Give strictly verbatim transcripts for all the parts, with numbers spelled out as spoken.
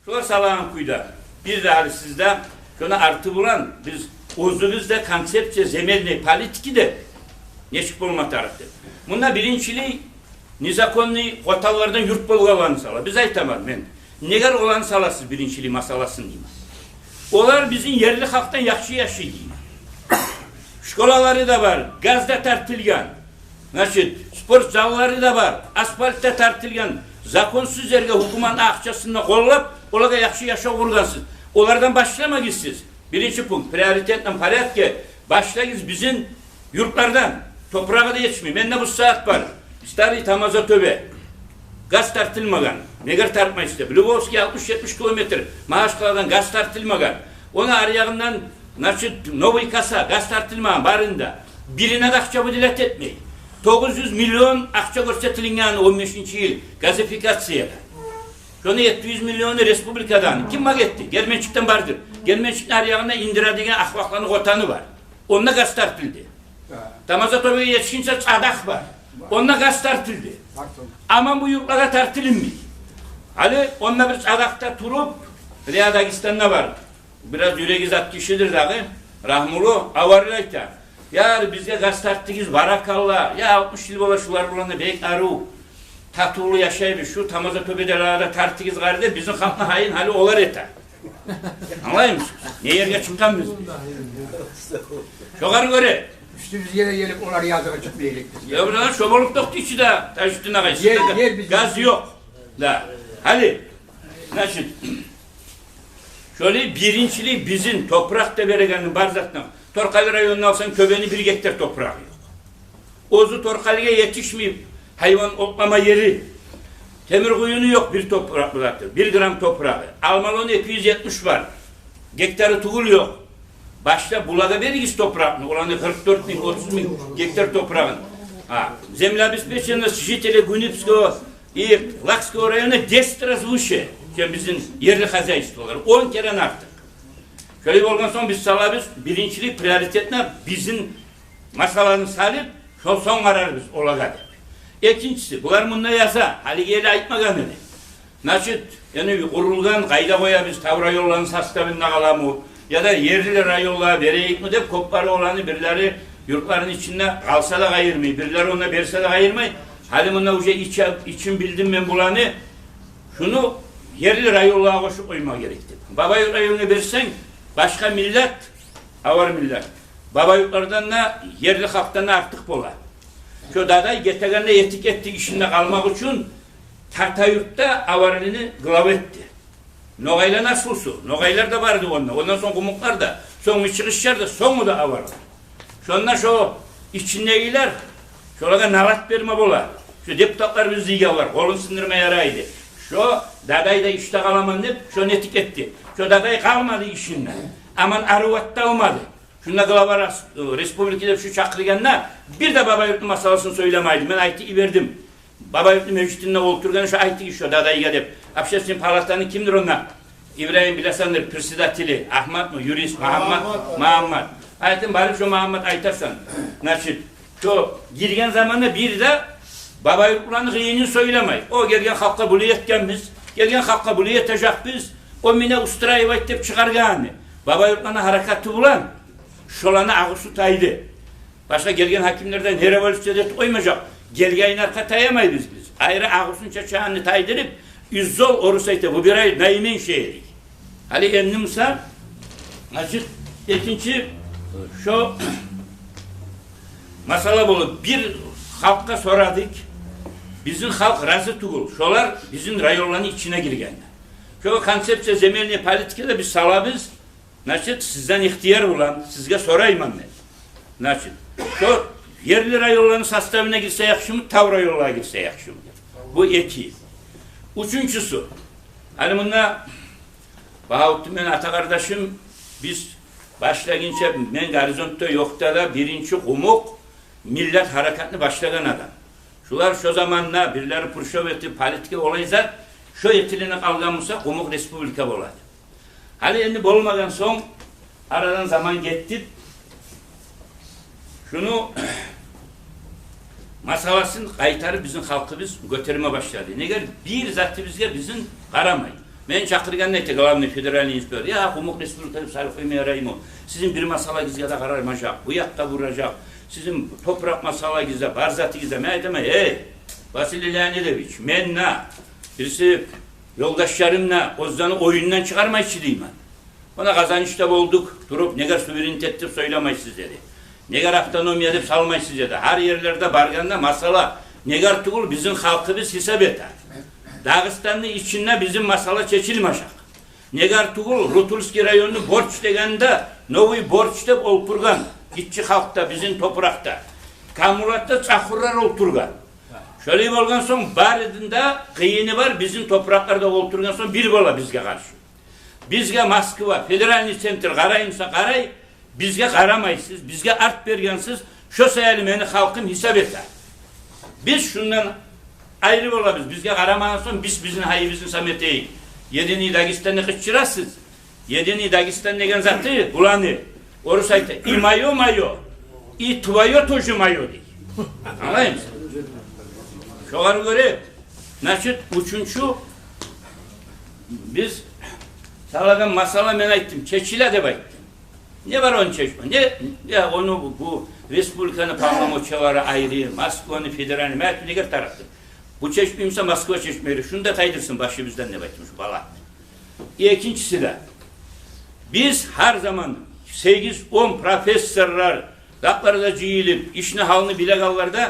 Шолар салагъан кюйде, бир де гьали сизде, шону арты булан биз оьзюбюз де концепция земельной политики де нечик болма тарыкъ деп. Мунда биринчилей незаконный къотанлардан юрт болгъанланы сала. Биз, айтаман мен, негер оланы саласыз биринчилей масаласын деймен. Олар бизин ерли халкъдан яхшы яшай деймен. Школалары да бар, газ да тартылгъан. Значит, спорт заллары да бар, асфальт да тартылгъан, законсуз ерге гьукуматны акъчасын да къоллап, олагъа яхшы яшав къургъансыз. Олардан башламагъыз сиз. Биринчи пункт, в приоритетном порядке башлагъыз бизин юртлардан. Топурагъы да етишмей. Менде бу сагьат бар. Старый Тамаза-Тёбе. Газ тартылмагъан. Негер тартмайсыз деп. Львовский алтмыш-етмиш километр. Магьачкъаладан газ тартылмагъан. Ону аръягъындан, значит, Новый Коса, газ тартылмагъан барында. Бирине де акъча выделять этмей. Тогъуз юз миллион акъча гёрсетилинген он бешинчи йыл газификациягъа. Шону етти юз миллиону республикадан. Ким магъа этди? Герменчикден бардыр. Герменчикни аръягъында Индира деген ахмакъланы къотаны бар. Онда газ тартылды. Тамаза-Тёбеге етишгинче Чадах бар. Онда газ тартылды. Аман бу юртлагъа тартылынмай. Гьали онда бир Чадахда туруп, Риа Дагъыстанда бар. Бираз юреги зат кишидир дагъы, рагьмулу, аварли айта: «Я, бизге газ тартдыгъыз, баракалла. Я, алтмыш йыл бола шулар булан да бек арив, татывлу яшайбыз. Шу Тамаза-Тёбеде де тартыгъыз гьали», — деп, бизин халкъны гьайын гьали олар эте. Англаймысыз? Не ерге чыкъгъанбыз? Шогъар гёре. Уьстюбюзге де гелип, олар языгъы чыкъмай эдик бизге. Я, бираз шо болуп токътай чы да, Тажитдин агъай, сизде газ ёкъ. Да. Гьали, значит, шолай биринчилей бизин топуракъ да берегенни бар затдан. Торкъали районун алсанг, Тёбени бир гектар топурагъы ёкъ. Оьзю Торкъалиге етишмей, гьайван отлама ери. Темиркъуюну ёкъ бир топуракъ булатыр, бир грамм топурагъы. Алмалону эки юз етмиш бар. Гектары тюгюл ёкъ. Башда булагъа беригиз топуракъны, оланы къыркъ дёрт минг, отуз минг гектар топурагъын. А землеобеспеченность жителей Гунибского и Лакского района десять раз выше, чем бизин ерли хозяйстволар. Он керен артыкъ. Шолай болгъан сонг биз салабыз, биринчилей приоритетно бизин масаланы салып, шо сонг къарарбыз олагъа деп. Экинчиси, булар мунда яза, гьалиге ерли айтмагъан эди. Значит, яни къурулгъан къайда къоябыз, тав районланы составында къаламы, яда ерли районлагъа берейикми деп, кёп бар оланы, бирлери юртланы ичинде къалса да къайырмай, бирлери онда берсе де къайырмай. Гьали мунда уже ичи-, ичин билдим мен буланы, шуну ерли районлагъа къошуп къойма герек деп. Бабаюрт районуна берсенг, башгъа миллет, авар миллет, бабаюртлардан да, ерли халкъдан да артыкъ бола. Шо Дадай гетегенде этик этди ишинде къалмакъ учун, Тартаюртда аварланы глава этди. Ногъайланы аслусу, ногъайлар да барды онда. Ондан сонг къумукълар да, сонг чыгъышлар да, сонгу да аварлар. Шонда шо ичиндегилер шолагъа налат берме бола. Шо депутатлар биз дегенлер, къолун сындырма ярайды. Шо Дадай да ишде къаламан деп, шону этик этди. Шо Дадай къалмады ишинде. Аман Аруват да алмады. Шунда глава рас-, республики деп шу чакъыргъанда, бир де Бабаюртну масаласын сёйлемейди. Мен айтып йибердим. Бабаюртну межитинде олтургъан шо айтды шо Дадайгъа деп. Общественный палатаны кимдир онда? Ибрагьим, билесендир, председатели. Агьматмы, юрист, Магьаммат? Магьаммат. Магьаммат. Айтдым, барып шо Магьаммат айтарсан. Значит, шо гирген заманда бир де Бабаюртланы къыйынын сёйлемей. О гелген халкъгъа булай этгенбиз, гелген халкъгъа булай этежекбиз. О мине устраивать деп чыгъаргъаны. Бабаюртланы гьаракаты булан шоланы агъусу тайды. Башгъа гелген гьакимлер де не революция этип къоймажакъ. Гелгенин аркъа таямайбыз биз. Айры агъусун чачагъанны тайдырып, изол, орус айта, выбирают наименьшее. Гьали энни буса, значит, экинчи шо масала болуп, бир халкъгъа сорадыкъ, бизин халкъ рази тюгюл, шолар бизин районланы ичине гиргенде. Шо концепция земельной политикада биз салабыз, значит, сизден ихтияр булан, сизге сорайман мен. Значит, шо ерли районланы составына гирсе яхшымы, тав районлагъа гирсе яхшымы? Бу эки. Уьчюнчюсю, гьали мунда Багьавутдин мени ата къардашым, биз башлагъынча, мен горизонтда ёкъда да биринчи къумукъ миллет гьаракатны башлагъан адам. Шулар шо заманда бирлери пуршав этип, политика олай зат, шо этилинип къалгъан буса, къумукъ республика болады. Гьали энни болмагъан сонг, арадан заман гетди. Шуну масъаласын къайтарып бизин халкъыбыз гётерме башлады. Неге бир заты бизге бизин къарамай. Мени чакъыргъанда айта главный федеральный инспектор: «Я, Къумукъ республика деп салып къойма яраймы? Сизин бир масъалагъызгъа да къарамажакъ, бу якъгъа буражакъ. Сизин топуракъ масъалагъызда, бар затыгъызда». Мен айтаман: «Эй, Василий Леонидович, мен де, бириси ёлдашларым да оьзлени оюндан чыгъармайчы», — деймен. «Муна Къазанышда болдукъ, туруп, негер суверенитет деп сёйлемейсиз», — деди. «Негер автономия деп салмайсыз», — деди. Гьар ерлерде баргъанда масъала негер тюгюл бизин халкъыбыз гьисап эте. Дагъыстанны ичинде бизин масъала чечилмежек. Негер тюгюл Рутульский районну борч дегенде, новый борч деп олтургъан гиччи халкъда, бизин топуракъда. Камулатда чахурлар олтургъан. Шолай болгъан сонг, барыны да къыйыны бар бизин топуракъларда олтургъан сонг бир бола бизге къаршы. Бизге Москва, федеральный центр къараймыса къарай, бизге къарамайсыз, бизге арт бергенсиз, шо саялы мени халкъым гьисап эте. Биз шундан айры болабыз, бизге къарамагъан сонг, биз бизин гьайыбызны сам этейик. Единый Дагестанны къычырасыз. Единый Дагестан деген заты, буланы орус айта: «И моё моё, и твоё тоже моё», — дей. Англаймысыз? Шогъар гёре, значит, уьчюнчю, биз талагъан масъала, мен айтдым, чечиле деп айтдым. Не бар ону чечме? Не, я, ону бу, бу республиканы полномочиялары айры, Москваны федеральный, мен айтдым, негер тарыкъды? Бу чечмеймиса, Москва чечмейли. Шуну да тайдырсын башыбыздан деп айтдым, шу балагьны. Экинчиси де, биз гьар заман сегиз-он профессорлар, затлар да жыйылып, ишни гьалын билегенлер де,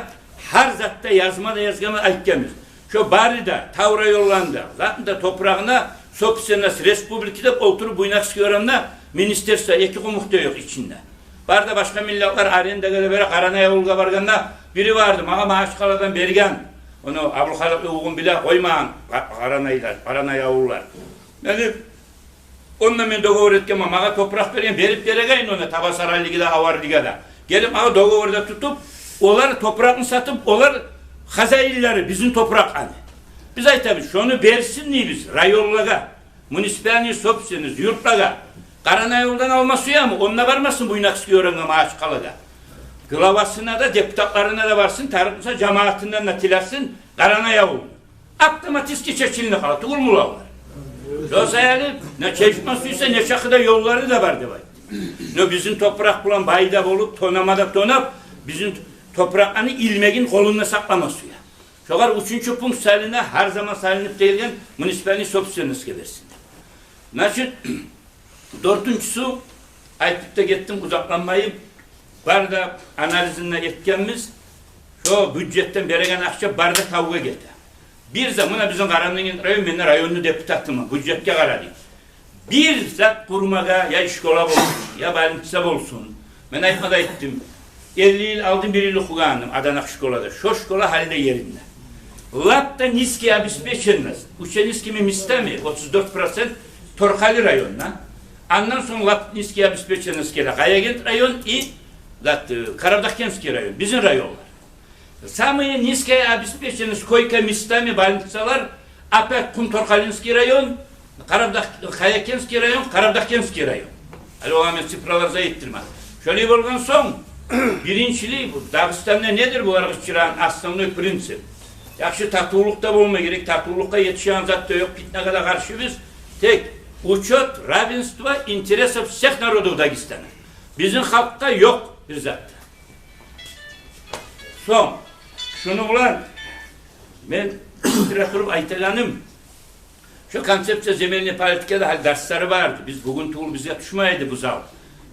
гьар затда язма да язгъанбыз, айтгъанбыз. Шо бары да тав районларында, затын да топурагъына собственность республики деп олтуруп, Буйнакский районда министерство, эки къумукъ да ёкъ ичинде. Бары да башгъа миллетлер арендагъа да бере. Къаранай авулгъа баргъанда бири барды, магъа Магьачкъаладан берген. Ону Абдулхаликъ уьюгюн биле къоймагъан къа-, къаранайлар, къаранай авуллар. Яни, онда мен договор этгенмен, магъа топуракъ берген, берип герек эди онда Табасарайлыгъа да, Аварлыгъа да. Гелип магъа договор да тутуп, олар топуракъны сатып, олар хозяинлери бизин топуракъны. Биз айтабыз, шону берсин дейбиз районлагъа, муниципальный собственность юртлагъа. Къаранай авулдан алма сюеми, онда бармасын Буйнакский районгъа, Магьачкъалагъа. Главасына да, депутатларына да барсын, тарыкъ буса, жамаатындан да тилесин Къаранай авулну. Автоматически чечилине къала тюгюлмю олар? Шо саялы, не чечме сюйсе, нечакъы да ёллары да бар деп айтды. Но бизин топуракъ булан бай да болуп, тонама да тонап, бизин топуракъланы илмегин къолунда сакълама сюе. Шогъар уьчюнчю пункт салына, гьар заман салынып гелген муниципальный собственностьке берсин. Значит, дёртюнчюсю, айтып да гетдим, узакъланмайым. Бары да анализин де этгенбиз. Шо бюджетден береген акъча бары да тавгъа гете. Бир зат, муна бизин Къарабудагъгент район, мен де районну депутатыман, бюджетге къарадыкъ. Бир зат къурмагъа, я школа болсун, я больница болсун. Мен айтма да айтдым. Элли йыл алдын бир йыл охугъан эдим Аданакъ школада. Шо школа гьали де еринде. Лап да низкий обеспеченность ученическими местами, отуз дёрт процент Торкъали районда. Андан сонг лап низкий обеспеченность геле Къаягент район и, зат, э, Карабудахкентский район, бизин районлар. Самая низкая обеспеченность койка местами больницалар опять Къумторкъалинский район, Къарабудах-, Къаягентский район, Къарабудахкентский район. Гьали огъар мен цифралар зат этдирмен. Шолай болгъан сонг, биринчилей, бу Дагъыстанда недир булар къычырагъан основной принцип? Яхшы татывлукъ да болма герек, татывлукъгъа етишеген зат да ёкъ, питнагъа да къаршыбыз. Тек учёт, равенство интересов всех народов Дагестана. Бизин халкъгъа ёкъ бир зат да. Сонг, шуну булан мен битире туруп айтагъаным, шо концепция земельной политикада гьали дарслары барды. Биз бугюн тюгюл бизге тюшмейди бу зал.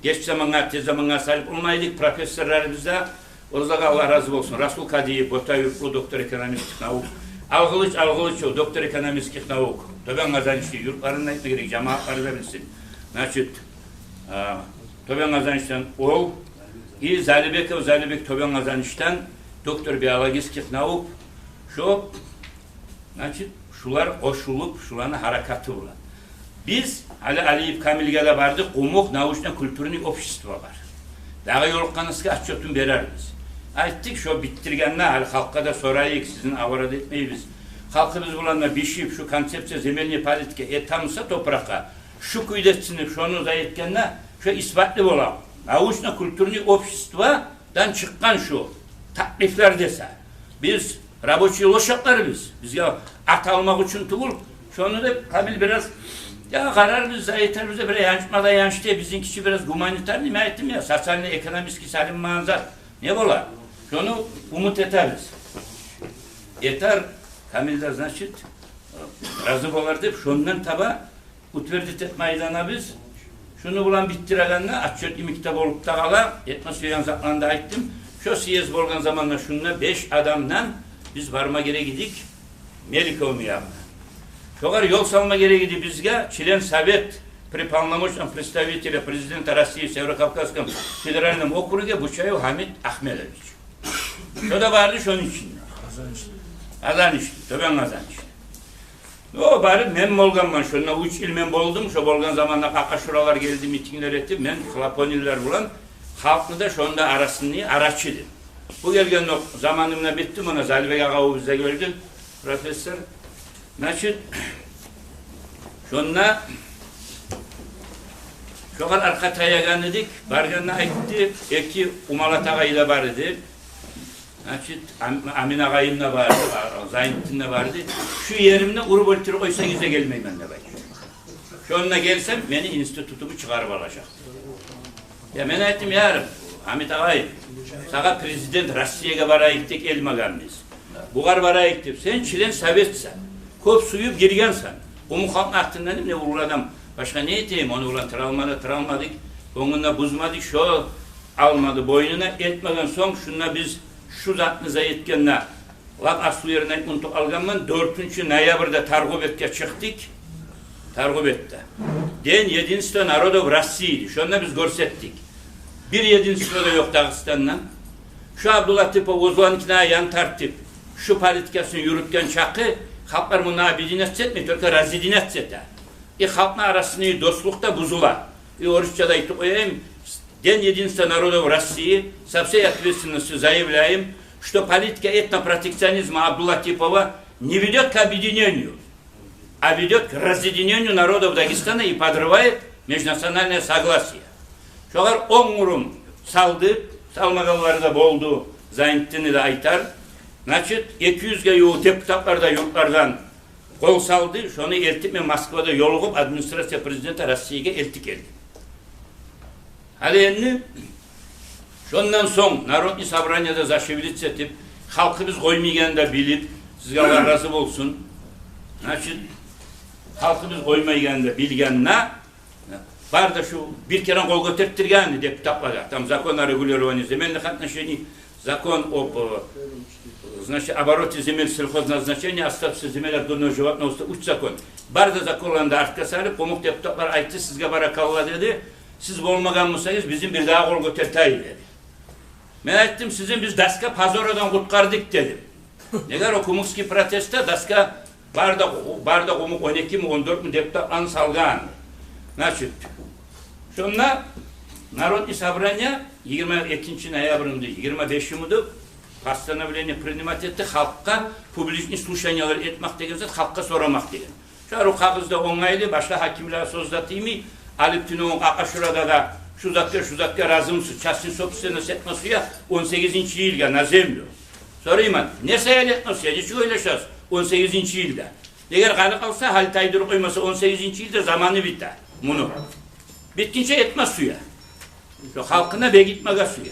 Геч замангъа, тез замангъа салып болмайдыкъ. Профессорларыбыз да, оьзлеге Аллагь рази болсун. Расул Кадиев, Ботаюртлу, доктор экономических наук. Алгъылыч Алгъылычев, доктор экономических наук. Тёбен Къазанышлы, юртларын айтма герек, жамаатлары да билсин. Значит, а, Тёбен Къазанышдан ол, и Залибеков Залибек, Тёбен Къазанышдан, доктор биологических наук. Шо, значит, шулар къошулуп, шуланы гьаракаты булан. Биз гьали Алиев Камилге де бардыкъ, Къумукъ научно-культурный общество бар. Дагъы ёлукъгъаныбызгъа отчётун берербиз. Айтдыкъ, шо битдиргенде гьали халкъгъа да сорайыкъ, сизин авара да этмейбиз. Халкъыбыз булан да бишип, шу концепция земельной политика этемиса топуракъгъа, шу кюйде этсин деп, шону зат этгенде, шо исбатлы бола. Научно-культурный обществодан чыкъгъан шу таклифлер десе. Биз рабочий лошадлар биз. Бизге ат алмакъ учун тюгюл. Шону деп Камил бираз, я, къарарбыз да, этербиз де, бираз янышма да янышды. Бизинкиси бираз гуманитарный, мен айтдым я, социально-экономический салынмагъан зат. Не бола? Шону умут этебиз. Этер, Камил де, значит, рази болар деп, шондан таба утвердить этме айланабыз. Шуну булан битдирегенде, отчёт йимик де болуп да къала, этме сюеген затланы да айтдым. Шо съезд болгъан заманда шунда беш адамдан биз барма герек эдик Меликовну янына. Шогъар ёл салма герек эди бизге член Совет при полномочном представителе президента России в Северо-Кавказском федеральном округе Бучаев Гьамит Агьмедович. Шо да барды шону ичинде. Къазанышлы, Тёбен Къазанышлы. О, барып мен болгъанман, шонда уьч йыл мен болдум, шо болгъан заманда Къакъашуралар гелди, митинглер этип, мен Хлопонинлер булан халкъны да шонда арасында арачы эдим. Бу гелген о заманымда битди, муна Залибек агъа о бизде гёрдю, профессор. Значит, шонда шогъар аркъа таягъан эдик, баргъанда айтды, эки Умалат агъай да бар эди. Значит, Ам-, Амин агъайым да бар эди, а, Зайнутдин де бар эди. Шу еримде уруп оьлтюрюп къойсагъыз да гелмеймен деп айтды. Шонда гелсем, мени институтуму чыгъарып алажакъ. Я мен айтдым, ярым, Гьамит агъай, сагъа президент Россиягъа барайыкъ деп гелмегенбиз. Бугъар барайыкъ деп, сен член Советсен, кёп сююп гиргенсен. Къумукъ халкъны атындан, не уллу адам, башгъа не этейим, ону булан тыралма да тыралмадыкъ, онгун да бузмадыкъ, шо алмады бойнуна, этмеген сонг, шунда биз шу затны зат этгенде, лап аслу ерин айтып унутуп къалгъанман, дёртюнчю ноябрда Таргъу бетге чыкъдыкъ. Таргъу бетде День единства народов России эди. Шонда биз гёрсетдик. Бир единство да ёкъ Дагъыстанда. Шу Абдулатипов оьзюнкине ян тартып, шу политикасын юрютген чакъы, халкълар мунда объединяться этмей, только разъединяться эте. И халкъны арасында дослукъ да бузула. И орусча да айтып къояйым, День единства народов России, со всей ответственностью заявляем, что политика этнопротекционизма Абдулатипова не ведёт к объединению, а ведёт к разъединению народов Дагестана и подрывает межнациональное согласие. Шогъар он къурум салды, салмагъанлары да болду, Зайнутдинни де айтар. Значит, эки юзге ювукъ депутатлар да юртлардан къол салды, шону элтип мен Москвада ёлугъуп, администрация президента Россиягъа элтип гелдим. Гьали энди шондан сонг Народный собранияда зашевелиться этип, халкъыбыз къоймайгъанны да билип, сизге Аллагь рази болсун. Значит, халкъыбыз къоймайгъанны да билгенде, бары да шу бир керен къол гётертдирген депутатлагъа, там закон о регулировании земельных отношений, закон об, э, значит, обороте земель сельхозназначения, о статусе земель отгонного животноводства, уьч закон. Бары да законланы да артгъа салып, къумукъ депутатлар айтды, сизге баракалла деди, сиз болмагъан бусагъыз, бизин бир дагъы къол гётерте эди деди. Мен айтдым, сизин биз доска позорадан къутгъардыкъ дедим. Неге о кумыкский протестде доска бары да, бары да къумукъ он эки минг, он дёрт минг депутатланы салгъан. Значит, шонда Народный собрание йигирма экинчи ноябрь муду, йигирма беши муду постановление принимать этди, халкъгъа публичный слушаниялар этмек деген зат, халкъгъа сорамакъ деген. Шо арив къагъызда онгайлы, башгъа гьакимлеге сёз де тиймей, алып тюнегюн Къакъашурада да шу затгъа, шу затгъа разимисиз, частный собственность этме сюе он сегизинчи йылгъа на землю. Сорайман, не саялы этме сюе, нечик ойлашасыз он сегизинчи йылда? Эгер къалып къалса, гьали тайдырып къоймаса, он сегизинчи йылда заманы бите муну. Битгинче этме сюе. Шо халкъына бегитмеге сюе.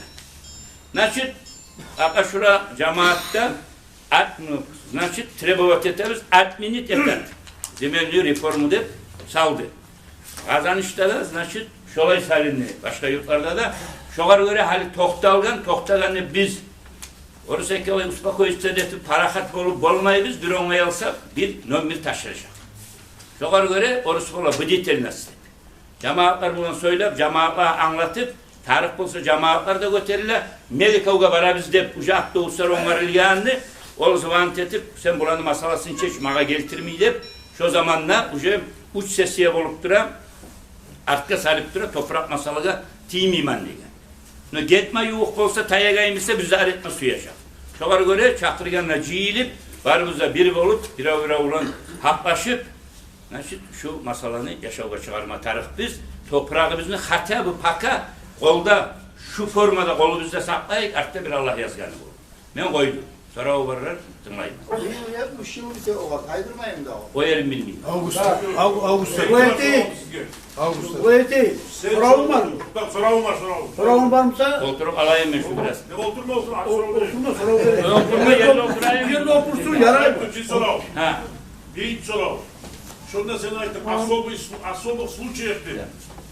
Значит, Къакъашура жамаатда от-, ну, значит, требовать этебиз, отменить этот земельную реформу деп салды. Къазанышда да, значит, шолай салынды, башгъа юртларда да. Шогъар гёре гьали токъталгъан, токътагъанда биз орус экелей успокоиться этип, парахат болуп болмайбыз, бир онгай алса, бир номер ташажакъ. Шогъар гёре орус бола бдительность деп. Жамаатлар булан сёйлеп, жамаатлагъа англатып, тарыкъ болса, жамаатлар да гётериле. Меликовгъа барабыз деп, уже автобуслар онгарылгъанды. Ол звонить этип, сен буланы масъаласын чеч, магъа гелтирмей деп, шо заманда уже уьч сессия болуп тура, артгъа салып тура, топуракъ масъалагъа тиймеймен деген. Но гетме ювукъ болса, таягъан буса, биз де арив этме сюежек. Шогъар гёре чакъыргъанда жыйылып, барыбыз да бир болуп, бирев-бирев булан гьакълашып, значит, шу масъаланы яшавгъа чыгъарма тарыкъбыз. Топурагъыбызны хотя бы пока къолда, шу формада къолубузда сакълайыкъ, артда бир Аллагь язгъаны болур. Мен къойдум. Сорав барлар, тынглайман. Быйыл ятмыш йыл бите, огъар къайдырмаймы дагъы? О ерин билмеймен. Август. Ав-, август. Сен Олай этейик. Сизге. Август. Олай этейик. Сен Соравум бар. Сорав, соравум бар, соравум. Соравунг бармы? Олтуруп алайым мен шу бираз. Не олтурма, олтур, ач Ол-, сорав берейим. Олтурма, сорав берейим. Олтурма, ерде олтурайым. Ерде олтурсун, ярай. Биринчи сорав. Гьа. Биринчи сорав. Шонда сен айттынг, особый слу-, особых случаях деп. Да.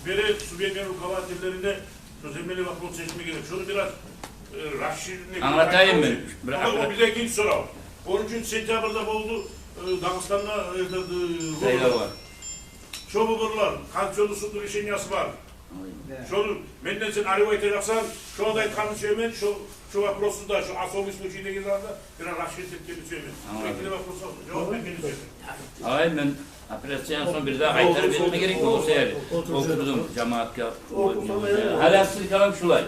Бере субъектни руководительлерине Шо земельный вопрос чечме герек. Шону бираз, э, расширенный англатайым мен. Бир... О, бир де экинчи сорав. Он уьчюнчю сентябрьде болду, э, Дагъыстанда, э, этот, э, выборлар. Сайлавлар. Шо выборлар, Конституционный судну решениясы бар. Ой. Шону менден сен арив айтажакъсан, шону да айтгъанны сюемен, шо, шо вопросну да, шо особый случай деген затны да бираз расширить этмегенни сюемен. Англадым. Бир де вопрос ёкъ. Жавап бергенни сюемен. Алай, мен операциядан сонг бир дагъы къайтарып этме герекми? О саялы олтурдум жамаатгъа. Гьали асыл калам шулай.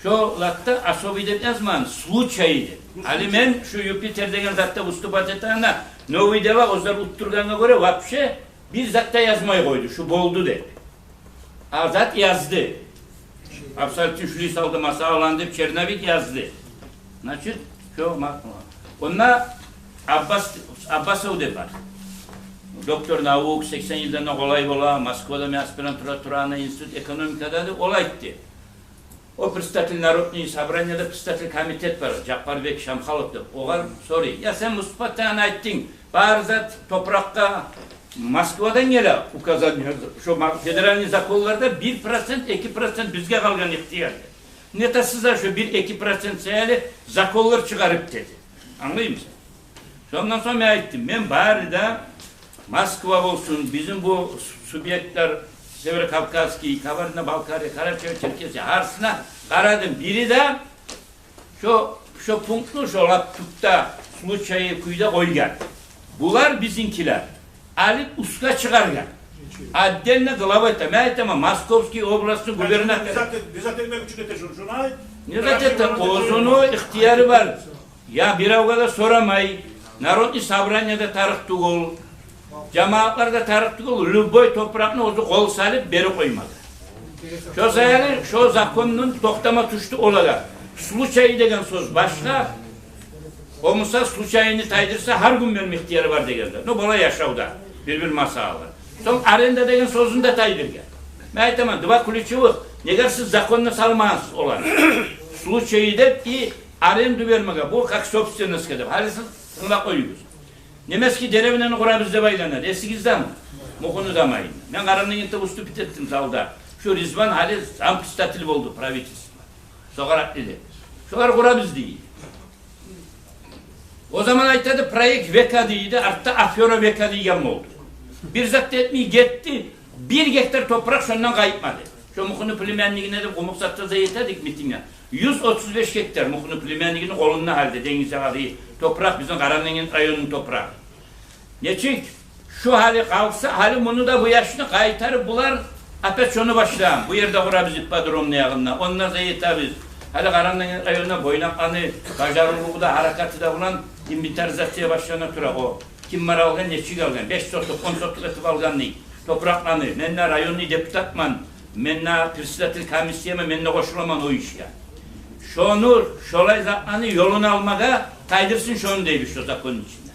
Шо затда особый деп язмагъан, случай деп. Гьали мен шу Юпитер деген затда выступать этегенде, Новый Дела оьзлер утдургъангъа гёре, вообще бир зат да язмай къойду, шу болду деп. А зат язды. Абсолютно шулай салды масъаланы деп черновик язды. Значит, шо ма-, онда Аббас, Аббасов деп бар. Доктор наук, сексен йылдан да къолай бола, Москвада мен аспирантура турагъан институт экономикада деп, ол айтды. О председатель Народный собранияда председатель комитет бар, Жапарбек Шамхалов деп. Огъар сорай: «Я, сен выступать этегенде айттынг, бары зат топуракъгъа Москвадан геле указание, шо ма-, федеральный законларда бир процент, эки процент бизге къалгъан ихтияр. Нете сиз де шо бир-эки процент саялы законлар чыгъарып», — деди. Англаймысан? Шондан сонг мен айттым, мен бары да Москва болсун, бизин бу субъектлер, Северокавказский, Кабардино-Балкария, Карачаево-Черкесия, гьарисине къарадым. Бири де шо, шо пунктну шо лап тюпде, случай кюйде къойгъан. Булар бизинкилер алып уьстге чыгъаргъан. Отдельно глава этип, мен айтаман, Московский областны губернатору. Не зат эт-, не зат этмек учун эте шону, шону айт. Не зат эте, оьзюню ихтияры бар. Я биревге де сорамай, Народный собранияда тарыкъ тюгюл, жамаатларда тарыкъ тюгюл, любой топуракъны оьзю къол салып берип къоймагъа. Шо саялы шо законну токътама тюшдю олагъа. Случай деген сёз башгъа, о буса случайны тайдырса, гьар гюн мени ихтиярым бар дегенлер. Ну, бола яшавда бир-бир масъалалар. Сонг аренда деген сёзню де тайдыргъан. Мен айтаман, два ключевых, неге сиз законгъа салмагъансыз оланы? Случай деп и аренду бермеге, бу как собственностьгъа деп. Гьали сиз тынглап къоюгъуз. Немецкий деревняны къурабыз деп айланады. Эсигиздеми? Мухуну заманында. Мен Къарабудагъгентде выступить этдим залда. Шо Ризван гьали зампредседатель болду правительство. Согъар атлы деп. Шолар къурабыз дей. О заман айтады, проект века дейди, артда афера века дейген болду. Бир зат да этмей гетди, бир гектар топуракъ шондан къайтмады. Шо Мухуну племянникине деп къумукъ затда да этедик митингде. Юз отуз беш гектар Мухуну племянникини къолунда гьалда, денгиз ягъадагъы топуракъ, бизин Къарабудагъгент районну топурагъы. Нечик? Шо гьали къалса, гьали муну да, бу яшны къайтарып булар опять шону башлагъан. Бу ерде къурабыз ипподромну ягъында, онда да этебиз. Гьали Къарабудагъгент районда Бойнакъланы бажарывлугъу да, гьаракаты да булан инвентаризация башлана тура о. Ким бар алгъан, нечик алгъан, беш сотук, он сотук этип алгъан дей топуракъланы. Мен де районный депутатман, мен де председатель комиссияман, мен де къошуламан о ишге. Шону, шолай затланы ёлун алмагъа тайдырсын шону дейбиз шо законну ичинде.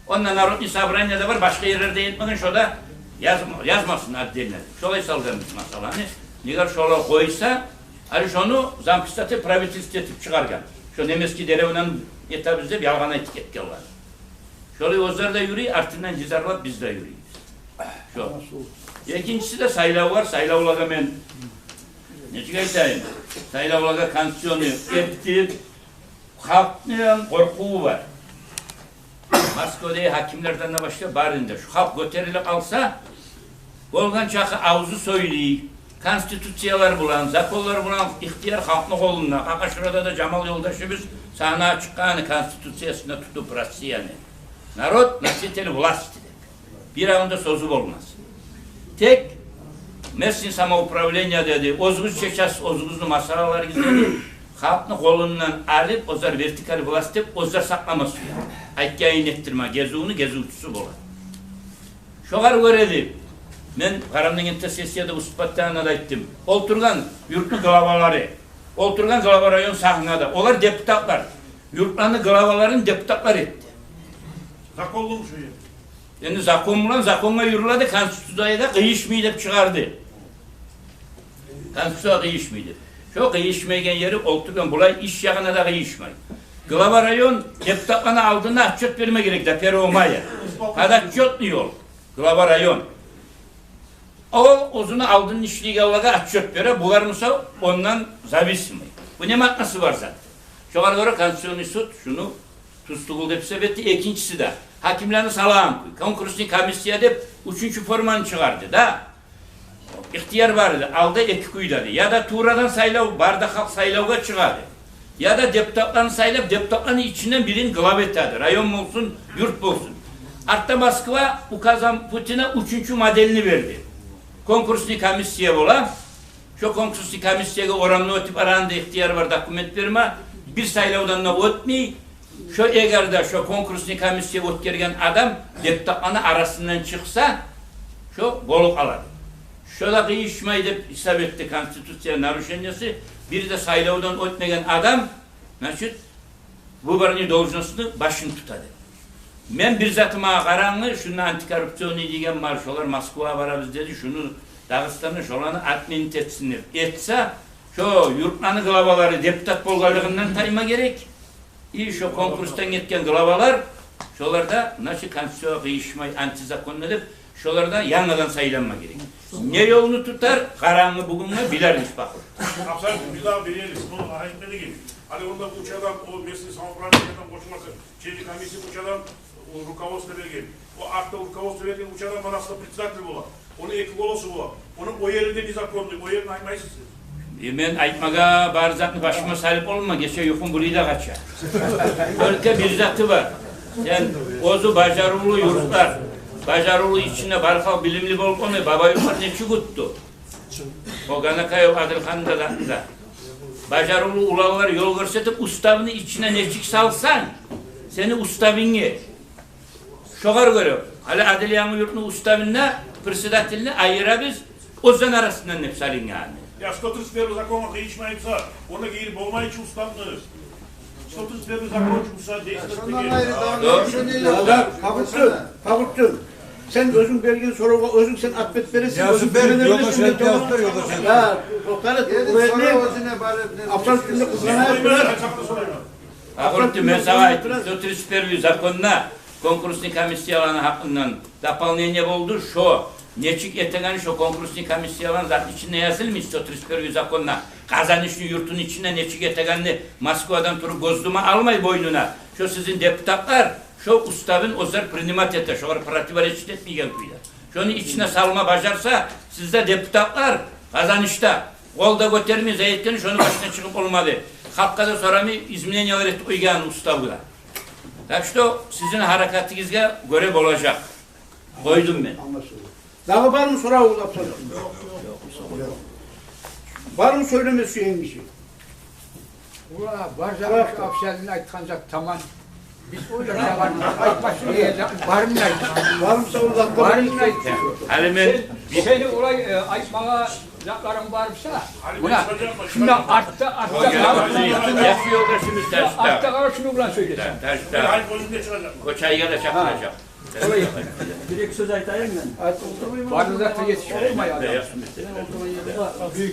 Онда Народный собрание де бар, башгъа ерлерде этмеген, шо да язма-, язмасын отдельно. Шолай салгъанбыз масъаланы. Неге шолай къойса, гьали шону зампредседатель правительство этип чыгъаргъан. Шо немецкий деревняны этебиз деп ялгъан айтып гетгенлер. Шолай оьзлер де юрюй, артындан жизарлап биз де юрюйбюз. Шо. Экинчиси де сайлавлар, сайлавлагъа мен нечик айтайым? Сайлавлагъа конституционный этди. Халкъны къоркъуву бар. Москвадагъы гьакимлерден де башлап барында. Шо халкъ гётерилип къалса, болгъан чакъы авзу сёйлей. Конституциялар булан, законлар булан ихтияр халкъны къолунда. Къакъашурада да Жамал ёлдашыбыз сагьнагъа чыкъгъаны конституциясын тутуп Россияны. Народ носитель власти деп. Биревню де сёзю болмас. Тек местный самоуправление деди, оьзюгюз чечесиз оьзюгюзню масъалаларыгъызны деди. Халкъны къолундан алып, оьзлер вертикаль власть деп, оьзлер сакълама сюе. Айтгъанын этдирме, гезивню гезивчюсю бола. Шогъар гёре деп, мен Къарабудагъгентде сессияда выступать этегенде де айтдым. Олтургъан юртну главалары, олтургъан глава район сагьнада, олар депутатлар. Юртланы главаларын депутатлар этди. Законлуму шо? Энди закон булан, законгъа юрюле де, Конституцияда къыйышмай деп чыгъарды. Конституцияда къыйышмай деп. Шо къыйышмайгъан ери олтургъан, булай иш ягъына да къыйышмай. Глава район депутатланы алдына отчёт берме герек до первого мая. Подотчётный ол. Глава район. О оьзюню алдын ишлейгенлеге отчёт бере, булар буса ондан зависимый. Бу не маънасы бар зат? Шогъар гёре Конституционный суд шуну тюз тюгюл деп гьисап этди. Экинчиси де, гьакимлени салагъан кюй, конкурсный комиссия деп уьчюнчю форманы чыгъарды да. Ихтияр бар эди, алда эки кюйде эди. Яда туврадан сайлав, бары да халкъ сайлавгъа чыгъады. Яда депутатланы сайлап, депутатланы ичинден бирин глава этеди. Район болсун, юрт болсун. Артда Москва указом Путина уьчюнчю модельни берди. Конкурсный комиссия бола. Шо конкурсный комиссиягъа орамны оьтюп, араны да ихтияр бар документ берме. Бир сайлавдан да оьтмей, шо эгер де шо конкурсный комиссия оьтгерген адам депутатланы арасындан чыкъса, шо болуп къалады. Шо да къыйышмай деп гьисап этди, Конституция нарушениясы. Бир де сайлавдан оьтмеген адам, значит, выборный должностну башын тутады. Мен бир затыма къарангы, шунда антикоррупционный деген бар, шолар Москвагъа барабыз деди, шуну Дагъыстанда шоланы отменить этсин деп. Этсе, шо юртланы главалары депутат болгъанлыгъындан тайма герек. И шо конкурсдан гетген главалар, шолар да, значит, Конституциягъа къыйышмай, антизаконно деп, шолар да янгыдан сайланма герек. Не ёлну тутар, къарангы бугюнге, билербиз бакъып. Абсолютно, биз дагъы билебиз. Муну айтмадыгъыз. Гьали онда уьч адам, о местный самоуправлениеден къошулмаса, через комиссия уьч адам, о, руководство берген. О артда руководство берген уьч адам арасында председатель бола. Ону эки голосу бола. Ону о ери де незаконный, о ерин айтмайсыз сиз. Э, мен айтмагъа бары затны башыма салып болма, гече юхум булай да къача. Только бир заты бар. Сен оьзю бажарывлу юртлар, бажарывлу ичинде бары халкъ билимли болуп, ону баба юртлар нечик утду? О Гьанакаев Адилханны да, да. Бажарывлу уланлар ёл гёрсетип, уставны ичине нечик салсанг, сени уставынг. Шогъар гёре, гьали Адилияны юртну уставында председательни айырабыз, оьзлени арасындан деп салынгъан. Я, сто тридцать первый законгъа къыйышмай буса, онда гийирип болмай чы уставны. Сто тридцать первый закон чы буса действовать этеген. Шондан айры дагъы... Ёкъ. Фагьрутдин, Фагьрутдин, сен оьзюнг берген соравгъа оьзюнг сен ответ бересен, Ясин оьзюнг берип, бермесенг, ёлдаш, мен айтып тамам. Ёлдаш, Ясин. Гьа, токътагъыз, эди, олай сорав этме. Оьзюне барып, не... Абсолютно къызгъанайыкъ. Сорав этме, сорав этме. Фагьрутдин, мен сагъа айтайым, сто тридцать первый законда конкурсный комиссияланы гьакъындан дополнение болду. Шо нечик этегенни, шо конкурсный комиссияланы зат ичинде язылмай, сто тридцать первый законда, Къазанышны юртуну ичинде нечик этегенни Москвадан туруп гёз тувма алмай бойнуна. Шо сизин депутатлар шо уставын оьзлер принимать эте, шогъар противоречить этмейген кюйде. Шону ичине салма бажарса, сиз де депутатлар Къазанышда къол да гётермей, зат этген, шону башына чыгъып болмады. Халкъгъа да сорамай, изменениялар этип къойгъан уставгъа. Так что сизин гьаракатыгъызгъа гёре болажакъ. Къойдум мен. Англашылды. Дагъы бармы сорав, Абсалим? Бармы сёйлеме сюеген гиши? Ула, бар зат, Абсалимни айтгъан зат таман. Биз ойлашагъан, айтмасын деген зат бармы айтма? Бармы сорав? Бармы айтма? Гьали мен... Сен, сени олай, э, айтмагъа затларынг бар буса, муна, шунда артда, артда къара, шуну булан сёйле. Артда къара, шуну булан сёйле. Гьа, гьа. О чайгъа да чакъыражакъ. Олай, бир-эки сёз айтайым мен. Барына да етишип болмай адам.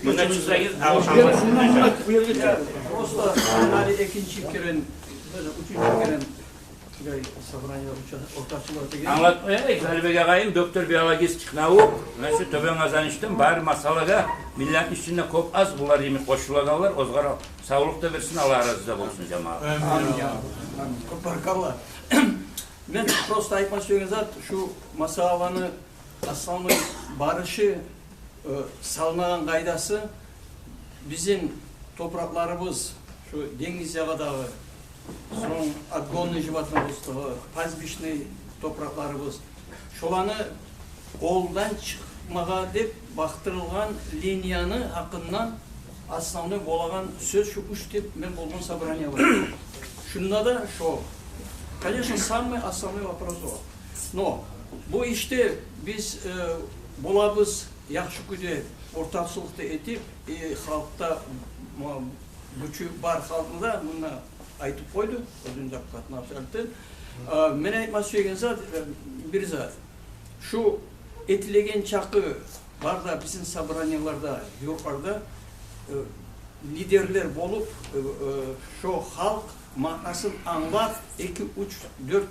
Мунда чыкъсагъыз, алышамаз. Просто гьали экинчи керен, уьчюнчю керен шулай собрание ортакъчылар деген. Англатма, э, Алибек агъайым, доктор биологических наук, значит, Тёбен Къазанышдан, бары масъалагъа миллетни ичинде кёп аз булар йимик къошулагъанлар, огъар савлукъ да берсин, Аллагь рази да болсун, жамаат. Амин. Амин. Кёп баракалла. Мен просто айтма сюеген зат, шу масъаланы основной барышы, э, салынагъан къайдасы, бизин топуракъларыбыз, шу денгиз ягъадагъы, сонг отгонный животноводство, пастбищный топуракъларыбыз, шоланы къолдан чыкъмагъа деп бакътырылгъан линияны гьакъындан основной болагъан сёз шу уьч деп мен болгъан собрание бар. Шунда да шо, конечно, самый основной вопрос о. Но бу ишде биз, э, болабыз яхшы кюйде ортакъчылыкъ да этип, э, халкъда, ма, гючю бар халкъны да мунда айтып къойду оьзюню докладын абсолютно. Э, мен айтма сюеген зат, э, бир зат. Шу этилеген чакъы бар да бизин собраниелерде, юртларда, э, лидерлер болуп, э, э, шо халкъ маънасын англап, эки, уьч, дёрт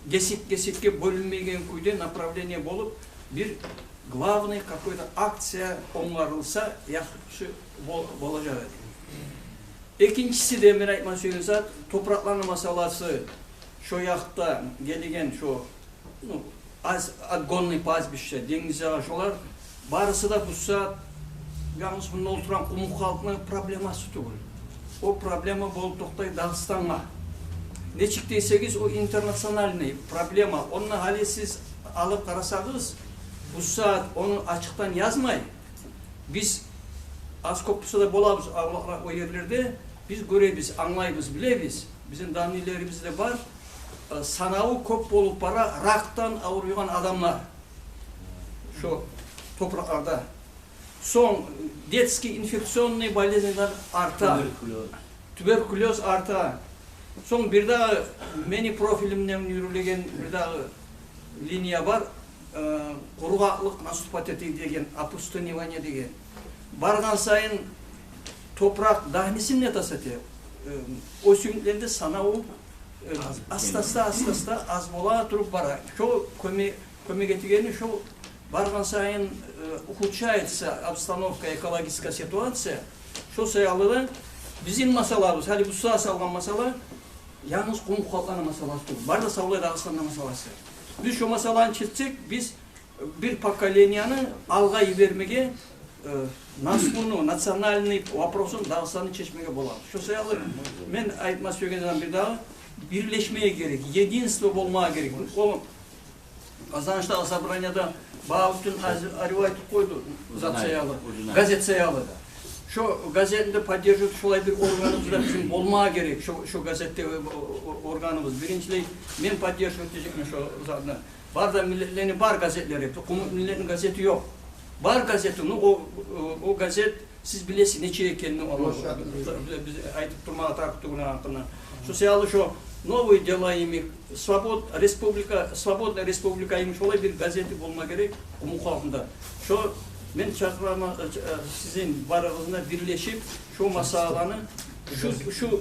гесек-гесекге бёлюнмейген кюйде направление болуп, бир главный какой-то акция онгарылса, яхшы бол-, болажакъ эди. Экинчиси де мен айтма сюеген зат, топуракъланы масаласы, шо якъда гелеген шо, ну, аз-, отгонный пастбище, денгиз ягъа шолар, барысы да бу сагьат янгыз мунда олтургъан къумукъ халкъны проблемасы тюгюл. О проблема болуп токътай Дагъыстангъа. Нечик десегиз, о интернациональный проблема. Онда гьали сиз алып къарасагъыз, бу сагьат ону ачыкъдан язмай, биз аз-кёп буса да болабыз авлакълар, о ерлерде биз гёребиз, англайбыз, билебиз. Бизин данныйларыбыз да бар. Э, санаву кёп болуп бара ракдан авруйгъан адамлар шо топуракъларда. Сонг детский инфекционный болезнилер арта. Туберкулёз. Туберкулёз арта. Сонг бирдагъы мени профилимден юрюлеген бирдагъы линия бар. Э, къургъакълыкъ наступать эте деген, опустынивание деген. Баргъан сайын топуракъ дагъы несин не тас эте. Э, оьсюмлюклени де санаву, э, аз, аста-аста, аста-аста аз бола туруп бара. Шо кёме-, кёмек этегени шо баргъан сайын, э, ухудшается обстановка, экологическая ситуация. Шо саялы да бизин масалабыз, гьали бу сагьат салгъан масала, янгыз къумукъ халкъланы масаласы тюгюл. Бары да савлай Дагъыстанны масаласы. Биз шо масаланы чечсек, биз бир поколенияны алгъа йибермеге, э, наслуну, национальный вопросун Дагъыстанны чечмеге болабыз. Шо саялы мен айтма сюегеним бирдагъы, бирлешмеге герек, единство болмагъа герек. О Къазанышдагъы собранияда Багьавутдин аз-, арив айтып къойду зат саялы, газет саялы. Шо газетни де поддерживать, шолай бир органыбыз да бизин болмагъа герек. Шо, шо газетде, э, о-, о-, органыбыз. Биринчилей, мен поддерживать этежекмен шо затны. Бар да миллетлени бар газетлери, къумукъ миллетни газети ёкъ. Бар газети, ну, о, о, о газет, сиз билесиз нечик экенин, о, биз айтып турмагъа тарыкъ тюгюл гьакъында. Шо саялы шо «Новое дело» йимик, «Свобод-», «Республика», «Свободная республика» йимик, шолай бир газети болма герек къумукъ халкъны да. Шо мен чакъыраман, э, сизин барыгъызны да бирлешип, шо масаланы, шу, шу, э,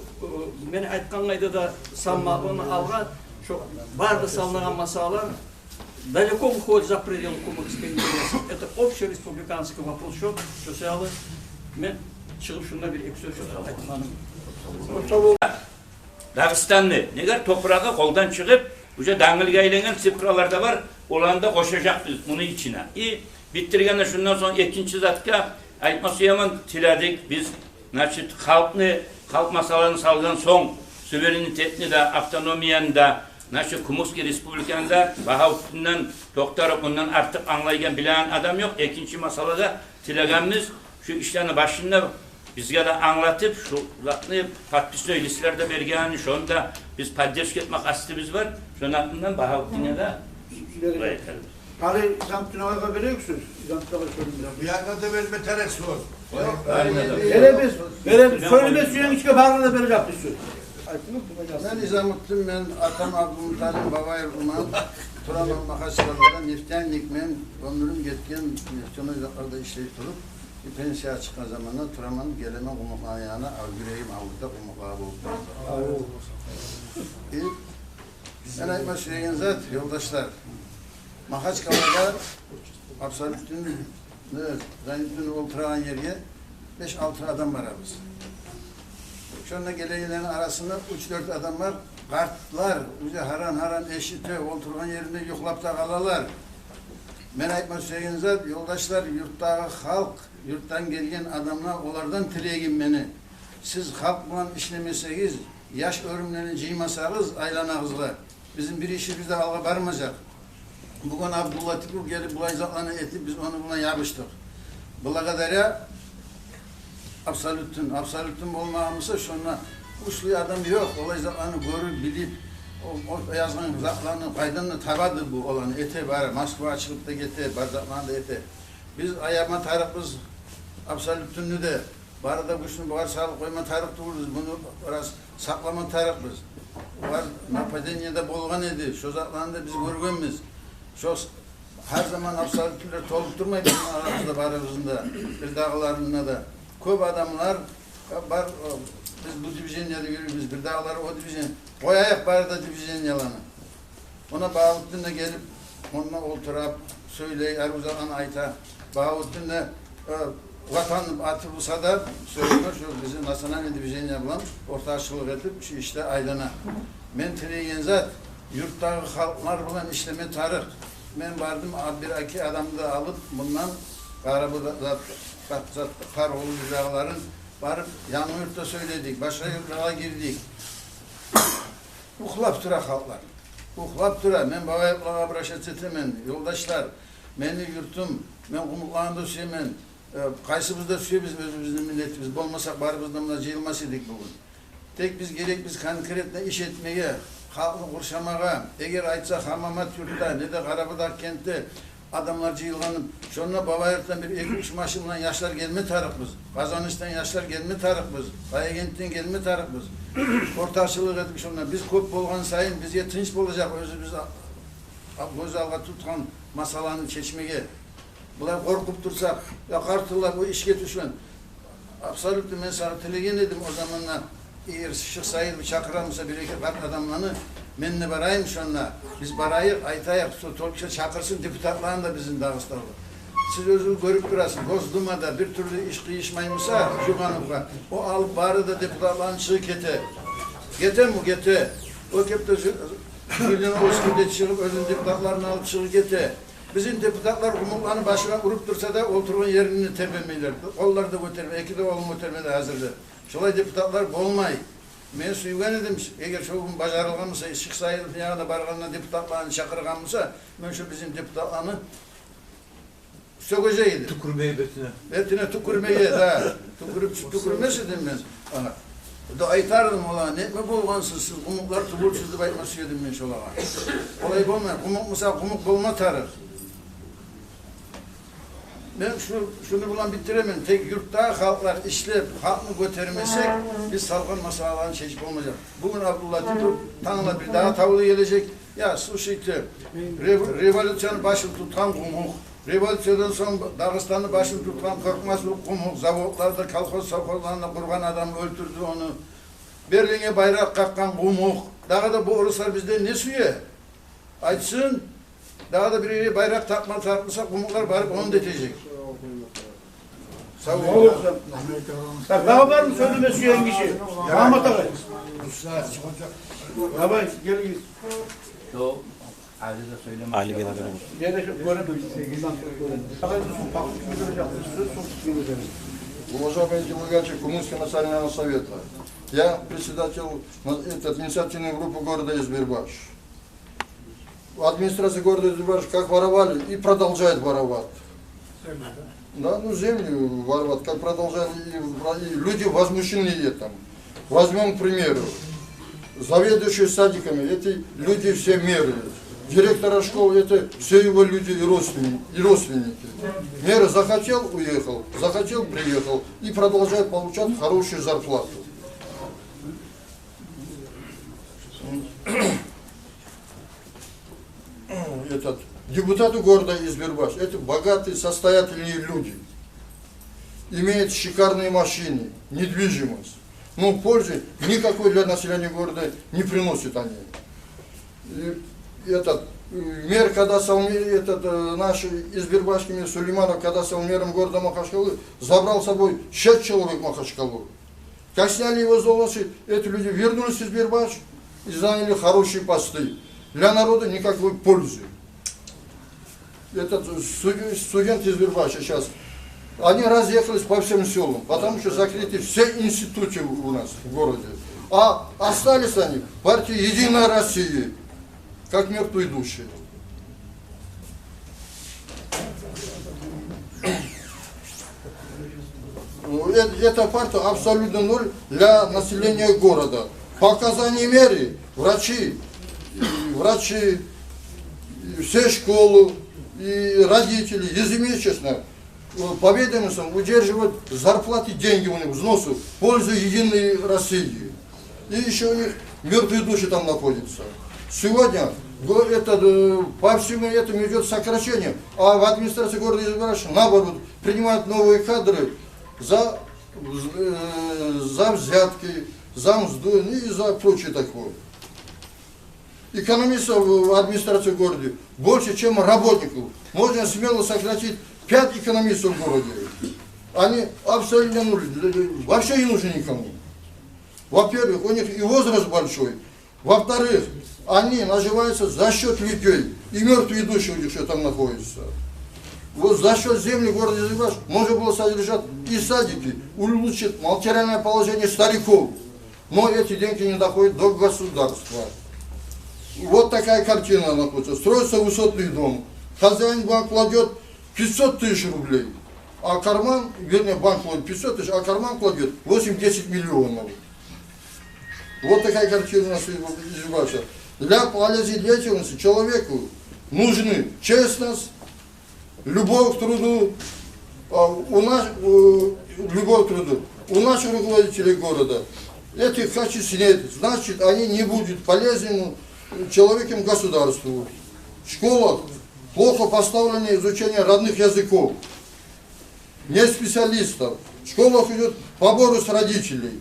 мен айтгъан къайдада салмагъын алгъа, шо бары да салынагъан масалалар далеко выходит за пределы кумыкской интересов. Это общереспубликанский вопрос. Шо, шо саялы мен чыгъып шунда бир-эки сёз айтмагъа. Дагъыстанны, негер топурагъы къолдан чыгъып, уже дангылгъа айлангъан цифралар да бар, оланы да къошажакъбыз муну ичине. И битдиргенде шундан сонг экинчи затгъа айтма сюемен, тиледик биз, значит, халкъны, халкъ масаланы салгъан сонг, суверенитетни де, автономияны да, значит, Кумыкский республиканы да Багьавутдинден токътарып, мундан артыкъ англайгъан, билеген адам ёкъ. Экинчи масалада тилегенбиз, шу ишлени башында бизге де англатып, шу затны подписной листлер де берген, шону да биз поддержка этмек къастыбыз бар. Шону атындан Багьавутдинге де беребиз. Гьали Изамутдин агъагъа берейик сёз. Изамутдин агъа сёз. Бу якъгъа да берме тарыкъ сёз. Беребиз, беребиз. Сёйлеме сюегенге барына да бережекбиз сёз. Мен Изамутдин, мен атам Абдулмуталип, бабайым Умар, тураман Махачкъалада, нефтяникмен, оьмюрюм гетген нефтяной затларда ишлей туруп, пенсиягъа чыкъгъан заманда тураман, гелемен къумукъланы янына, ал юрегим авурта къумукълагъа болуп. Мен айтма сюеген зат, ёлдашлар, Махачкъалада Абсолютдин, Зайнутдин олтурагъан ерге беш-алты адам барабыз. Шонда гелегенлени арасында уьч-дёрт адам бар, къартлар, уже гьаран-гьаран эшите, олтургъан еринде юхлап да къалалар. Мен айтма сюеген зат, ёлдашлар, юртдагъы халкъ, юртдан гелген адамлар, олардан тилегим мени. Сиз халкъ булан ишлемесегиз, яш оьрюмлени жыймасагъыз айланагъызгъа, бизин бир ишибиз де алгъа бармажакъ. Бугюн Абдуллатипов гелип булай затланы этип, биз ону булан ябушдукъ. Благодаря Абсолютдин. Абсолютдин болмагъан буса, шонда уьчлю адам ёкъ. Олай затланы гёрюп, билип, о, о язгъан затланы къайдан да табады бу оланы. Эте бары, Москвагъа чыгъып да гете, бар затланы да эте. Биз аяма тарыкъбыз Абсолютдинни де. Бары да гючню бугъар салып къойма тарыкъ тюгюлбюз, муну бираз сакълама тарыкъбыз. Бугъар нападение де болгъан эди, шо затланы да биз гёргенбиз. Шо с-, гьар заман абсолютлер толуп турмай бизин арабызда, барыбызны да, бирдагъыларында да. Кёп адамлар, э, бар, э, биз бу движениеде юрюйбюз, бирдагъылар о движение. Къояйыкъ бары да движениелени. Муна Багьавутдин де гелип, мунда олтуруп, сёйлей, арив затланы айта. Багьавутдин де, э, ватан атып буса да, сёйлеме, шо бизин национальный движение булан ортакъчылыкъ этип, шу ишде айлана. Мен тилейген зат, юртдагъы халкълар булан ишлеме тарыкъ. Мен бардым, а, бир-эки адамны да алып, мундан Къарабудагъ зат, зат, зат, Къарагъулу бирдагъыларын барып, Янгы-Юртда сёйледик, башгъа юртлагъа гирдик. Ухлап тура халкълар. Ухлап тура. Мен Бавайырлагъа обращаться этемен, ёлдашлар. Мени юртум, мен къумукъланы да сюемен. Э, къайсыбыз да сюебиз оьзюбюзню миллетибиз. Болмаса, барыбыз да муна жыйылмас эдик бугюн. Тек биз герекбиз конкретно иш этмеге, халкъны къуршамагъа. Эгер айтса, Хамамат-Юртда, не де Къарабудагъ кентде адамлар жыйылгъанын, шонда Бавайырдан бир эки-уьч машин булан яшлар гелме тарыкъбыз. Къазанышдан яшлар гелме тарыкъбыз. Баягентден гелме тарыкъбыз. Ортакъчылыкъ этип шонда. Биз кёп болгъан сайын бизге тынч болажакъ оьзюбюз а-, а-, гёз алгъа тутгъан масъаланы чечмеге. Булай къоркъуп турсакъ, я къартыллар, бу ишге тюшген. Абсолютно мен сагъа тилеген эдим о заманда, эгер Шихсаидов чакъыра буса бир-эки къарт адамланы, мен де барайым шонда. Биз барайыкъ, айтайыкъ, шо только чакъырсын депутатланы да бизин Дагъыстанда. Сиз оьзюгюз гёрюп турасыз, Госдумада бир тюрлю иш къыйышмай буса Жугъановгъа, о алып бары да депутатланы чыгъып гете. Гетеми? Гете. О кепде Жи-, Жириновский де чыгъып, оьзюню депутатларын алып чыгъып гете. Бизин депутатлар къумукъланы башына уруп турса да, олтургъан еринден тербенмейлер. Къоллар да гётермей, эки де къолун гётермеге гьазир де. Шолай депутатлар болмай. Мен сюйген эдим, эгер шо гюн бажарылгъан буса, Шихсаидовну янына баргъанда депутатланы чакъыргъан буса, мен шо бизин депутатланы сёгежек эдим. Тюкюрмеге бетине. Бетине тюкюрмеге, да. Тюкюрюп, тюкюрмес эдим мен. Ана. Да айтар эдим олагъа, нетме болгъансыз сиз, къумукълар тюгюлсюз деп айтма сюе эдим мен шолагъа. Олай болмай, къумукъ буса, къумукъ болма тарыкъ. Мен шу, шуну булан битдиремен. Тек юртдагъы халкълар ишлеп, халкъны гётермесек, биз салгъан масъалаланы чечип болмажакъ. Бугюн Абдуллатипов, тангала бирдагъы тавлу гележек. Я, слушайте, рев-, революцияны башын тутгъан къумукъ. Революциядан сонг Дагъыстанны башын тутгъан Къоркъмасов къумукъ. Заводланы да, колхоз-совхозланы да къургъан адам, оьлтюрдю ону. Берлинге байракъ къакъгъан къумукъ. Дагъы да бу оруслар бизден не сюе? Айтсын. Дагъы да бир ерге байракъ такъма тарыкъ буса, къумукълар барып ону да этежек. Сав бол. Дагъы бармы сёйлеме сюеген гиши? Магьаммат агъай. Давай, гелигиз. Али гелди. Геле, гёремен. Уважаемые делегаты Кумыкского национального совета, я председатель, ну, этот, инициативной группы города Избербаш. Администрация города Избербаш как воровали и продолжает воровать. Да, ну, землю воровать, как продолжали и вра-, и люди возмущены этим. Возьмём, к примеру, заведующие садиками, эти люди все мэры. Директора школы, это все его люди и родственники, и родственники. Мэр захотел — уехал, захотел — приехал и продолжает получать хорошую зарплату. Этот, депутаты города Избербаш, это богатые, состоятельные люди, имеют шикарные машины, недвижимость, но пользы никакой для населения города не приносят они. И этот, э, мэр, когда стал ме-, этот, э, наш избербашский мэр Сулейманов, когда стал мэром города Махачкалы, забрал с собой шесть человек в Махачкалу. Как сняли его с должности, эти люди вернулись в Избербаш и заняли хорошие посты. Для народа никакой пользы. Этот студен-, студент Избербаша сейчас. Они разъехались по всем сёлам, потому что закрыты все институты у нас в городе. А остались они в партии «Единая Россия», как мертвые души. Ну, э-, эта партия абсолютно ноль для населения города. По указанию мэра врачи, и врачи, и все школы, и родители ежемесячно Э, по ведомостям удерживают зарплаты, деньги у них, взносы в пользу Единой России. И ещё у них мёртвые души там находятся. Сегодня го-, это, э, по всему этому идёт сокращение, а в администрации города Избербаш, наоборот, принимают новые кадры за, э, за взятки, за мзду, ну и за прочее такое. Экономистов в администрации города больше, чем работников. Можно смело сократить пять экономистов в городе. Они абсолютно нуль, вообще не нужны никому. Во-первых, у них и возраст большой. Во-вторых, они наживаются за счёт людей, и мёртвые души у них ещё там находятся. Вот за счёт земли города Избербаш можно было содержать и садики, улучшить материальное положение стариков. Но эти деньги не доходят до государства. Вот такая картина находится. Строится высотный дом. Хозяин в банк кладёт пятьсот тысяч рублей, а карман, вернее, банк кладёт пятьсот тысяч, а карман кладёт восемь-десять миллионов. Вот такая картина у нас из-, из Баша. Для полезной деятельности человеку нужны честность, любовь к труду, а, у нас, э, любовь к труду. У наших руководителей города этих качеств нет, значит, они не будут полезным человеком государству. В школах плохо поставлено изучение родных языков, нет специалистов. В школах идёт поборы с родителей.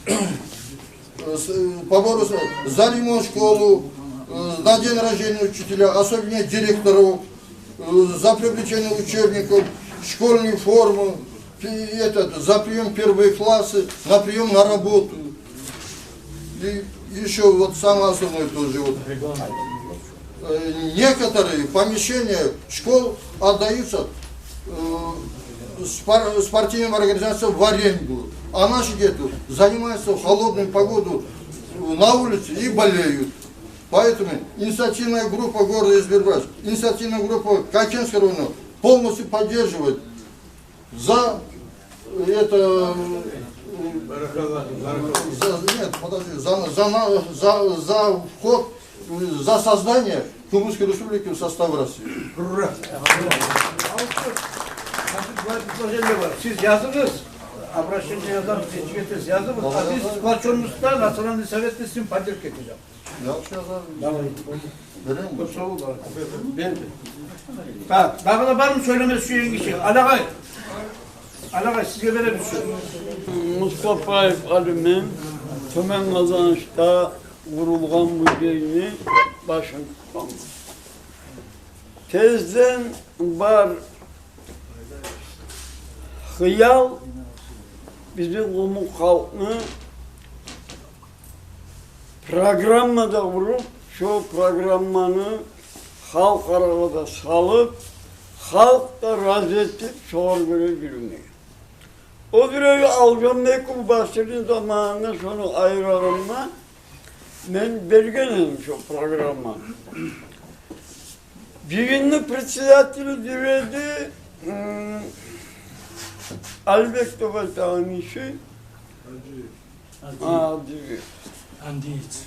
Э, с-, э, поборы с-, за ремонт школы, э, на день рождения учителя, особенно директоров, э, за приобретение учебников, школьной формы, пи-, этот, за приём в первые классы, на приём на работу. И ещё вот самое основное тоже вот. Э, некоторые помещения школ отдаются, э, спор-, спортивным организациям в аренду, а наши дети занимаются в холодную погоду, э, на улице и болеют. Поэтому инициативная группа города Избербаш, инициативная группа Кайкенского района полностью поддерживает за это, э, за, нет, подожди, за, за, на- за, за вход, э, за создание Кубанской Республики в состав России. Ура! Значит, булай предложение бар. Сиз языгъыз, обращение язамыз, сиз языгъыз. А биз сплочённостьда Национальный советни сизин поддержка этежек. Яхшы, язарман. Давай. Берейинми? Кёп сав бол, давай. Берди. Так, дагъы да бармы сёйлеме сюеген гиши? Алагъай. Алагъай, сизге беребиз сёз. Мустапаев Алимен, Тёбен Къазанышда къурулгъан музейни башын тутаман. Тезден бар хыял бизин къумукъ халкъны программа да къуруп, шо программаны халкъ арагъа да салып, халкъ да рази этип, шогъар гёре юрюмеге. О бирев Алжанбеков Баширни заманында шону айрагъанда мен берген эдим шо программаны. Жыйынны председатели дюр эди, м, Алибек деп айтагъан гиши. Гьажиев. Гьажиев.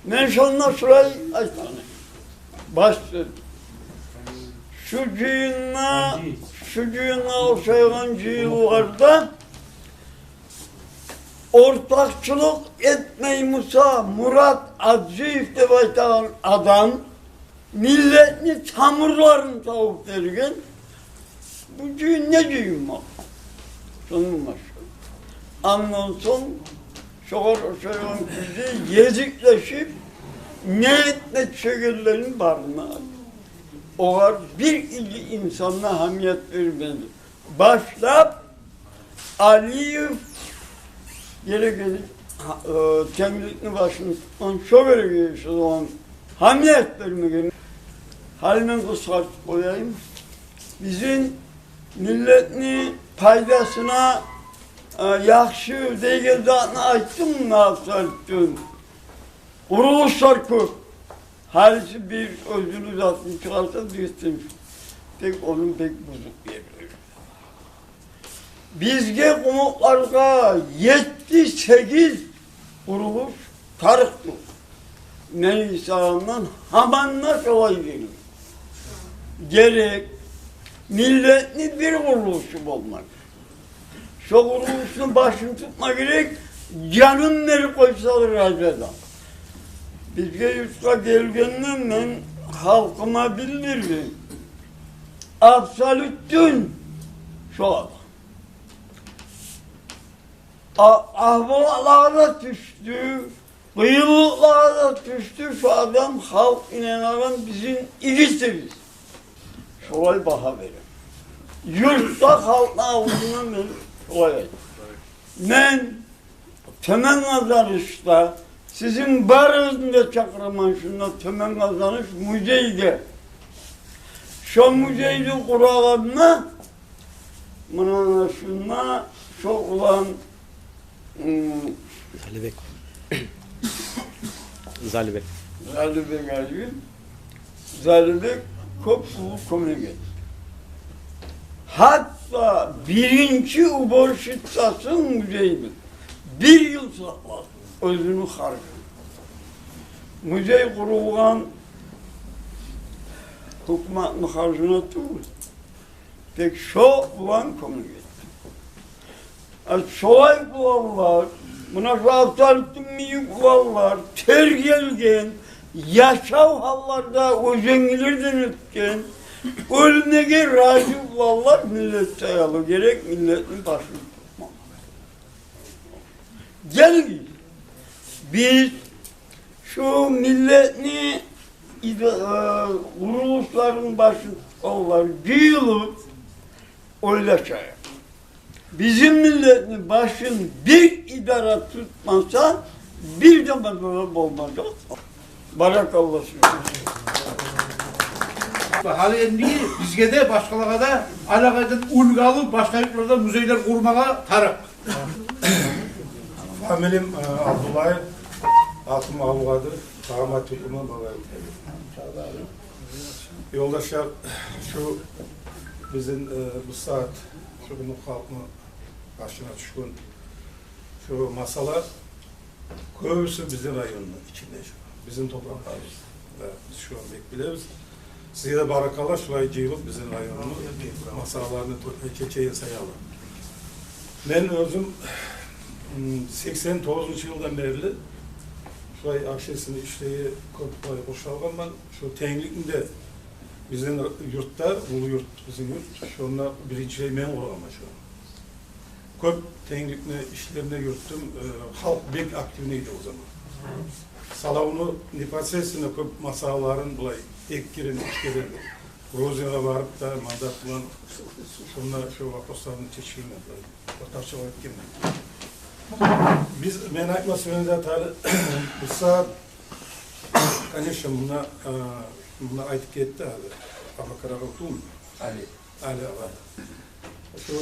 Мен шонда шулай айтгъан эдим. Башда. Шу жыйында, шу жыйынгъа ошайгъан жыйынларда ортакъчылыкъ этмей буса, Мурат Гьажиев деп айтагъан адам миллетни тамурларын табып берген, бу жыйын не жыйын бар? Шону башы. Андан сонг шогъар ошайгъан кюйде гезиклешип, не этме тюшегенлерин барына. Огъар бир иги инсан да агьамият бермеди. Башлап Алиев геле гелип, э, темирликни башын тутгъан, шо геле гелип шо заман агьамият бермеген. Гьали мен къысгъартып къояйым. Бизин миллетни пайдасына, э, яхшы деген затны айтдым, насигьат этдим. Къурулушлар кёп. Гьариси бир оьзюню затын чыгъарса, бир тынч. Тек ону бек бузукъ ерлери. Бизге, къумукълагъа, етти-сегиз къурулуш тарыкъ тюгюл. Мени гьисабымдан гьаман да шолай геле. Герек Миллетни бир къурулушу болмакъ. Шо къурулушну башын тутма герек, жанын берип къойса да рази адам. Бизге юртгъа гелгенде мен халкъыма билдирдим. Абсолютдюн шо адам. А-, агьвалатлагъа да тюшдю, къыйынлыкълагъа да тюшдю. Шо адам халкъ инанагъан бизин игитибиз. Шолай багьа берем. Юртда халкъны алдында мен шолай айтдым. Мен Тёмен Къазанышда сизин барыгъызны да чакъыраман шунда Тёмен Къазаныш музейге. Шо музейни къурагъанына, муна шунда шо улан, м, Залибек. Залибек. Залибек Алиев. Залибек кёп уллу кёмек этди. Гьатта биринчи уборщицасын музейни бир йыл сакълады оьзюню харжына. Музей къурулгъан гьукуматны харжына тюгюл, тек шо улан кёмек этди. А шолай уланлар, муна шо Абсолютдин мийик уланлар, тергелген, яшав гьалларда оьзенлерден оьтген, оьлмеге рази уланлар миллет саялы герек миллетни башын тутмакъ. Гелигиз, биз шу миллетни ида-, э, къурулушларыны башын тутгъанлар жыйылып ойлашайыкъ. Бизин миллетни башын бир идара тутмаса, бир де маънасы болмажакъ. Баракалла сизге. Гьали энди бизге де, башгъалагъа да алагъайдан уьлгю алып, башгъа юртларда музейлер къурмагъа тарыкъ. Фамилиям, э, Абдуллаев, атым Абдулкъадыр, Къарамат юртуман, Балаев. Ёлдашлар, шу бизин, э, бу сагьат шу къумукъ халкъны башына тюшген шу масъала кёбюсю бизин районну ичинде шу. Бизин топуракъларыбыз. Да, биз шуну бек билебиз. Сизге де баракалла, шулай жыйылып бизин районну масъалаларын тё-, чечеген саялы. Мен оьзюм, м, сексен тогъузунчу йылдан берли шулай общественный ишлеге кёп къуршалгъанман. Шу тенгликни де бизин юртда, уллу юрт, бизин юрт, шонда биринчилей мен къургъанман шону. Кёп тенгликни ишлерине юрютдюм, э, халкъ бек активный эди о заман. Салавну непосредственно кёп масъалаларын булай эки керен, уьч керен Грозныйгъа барып да, мандат булан шонда шо вопросланы чечгенмен, булай ортакъчылыкъ этгенмен. Биз, мен айтма сюегеним де гьали, бу сагьат, конечно, мунда, э, мунда айтып гетди гьали Абакар агъа, тюгюлмю? Али. Али агъа. Шу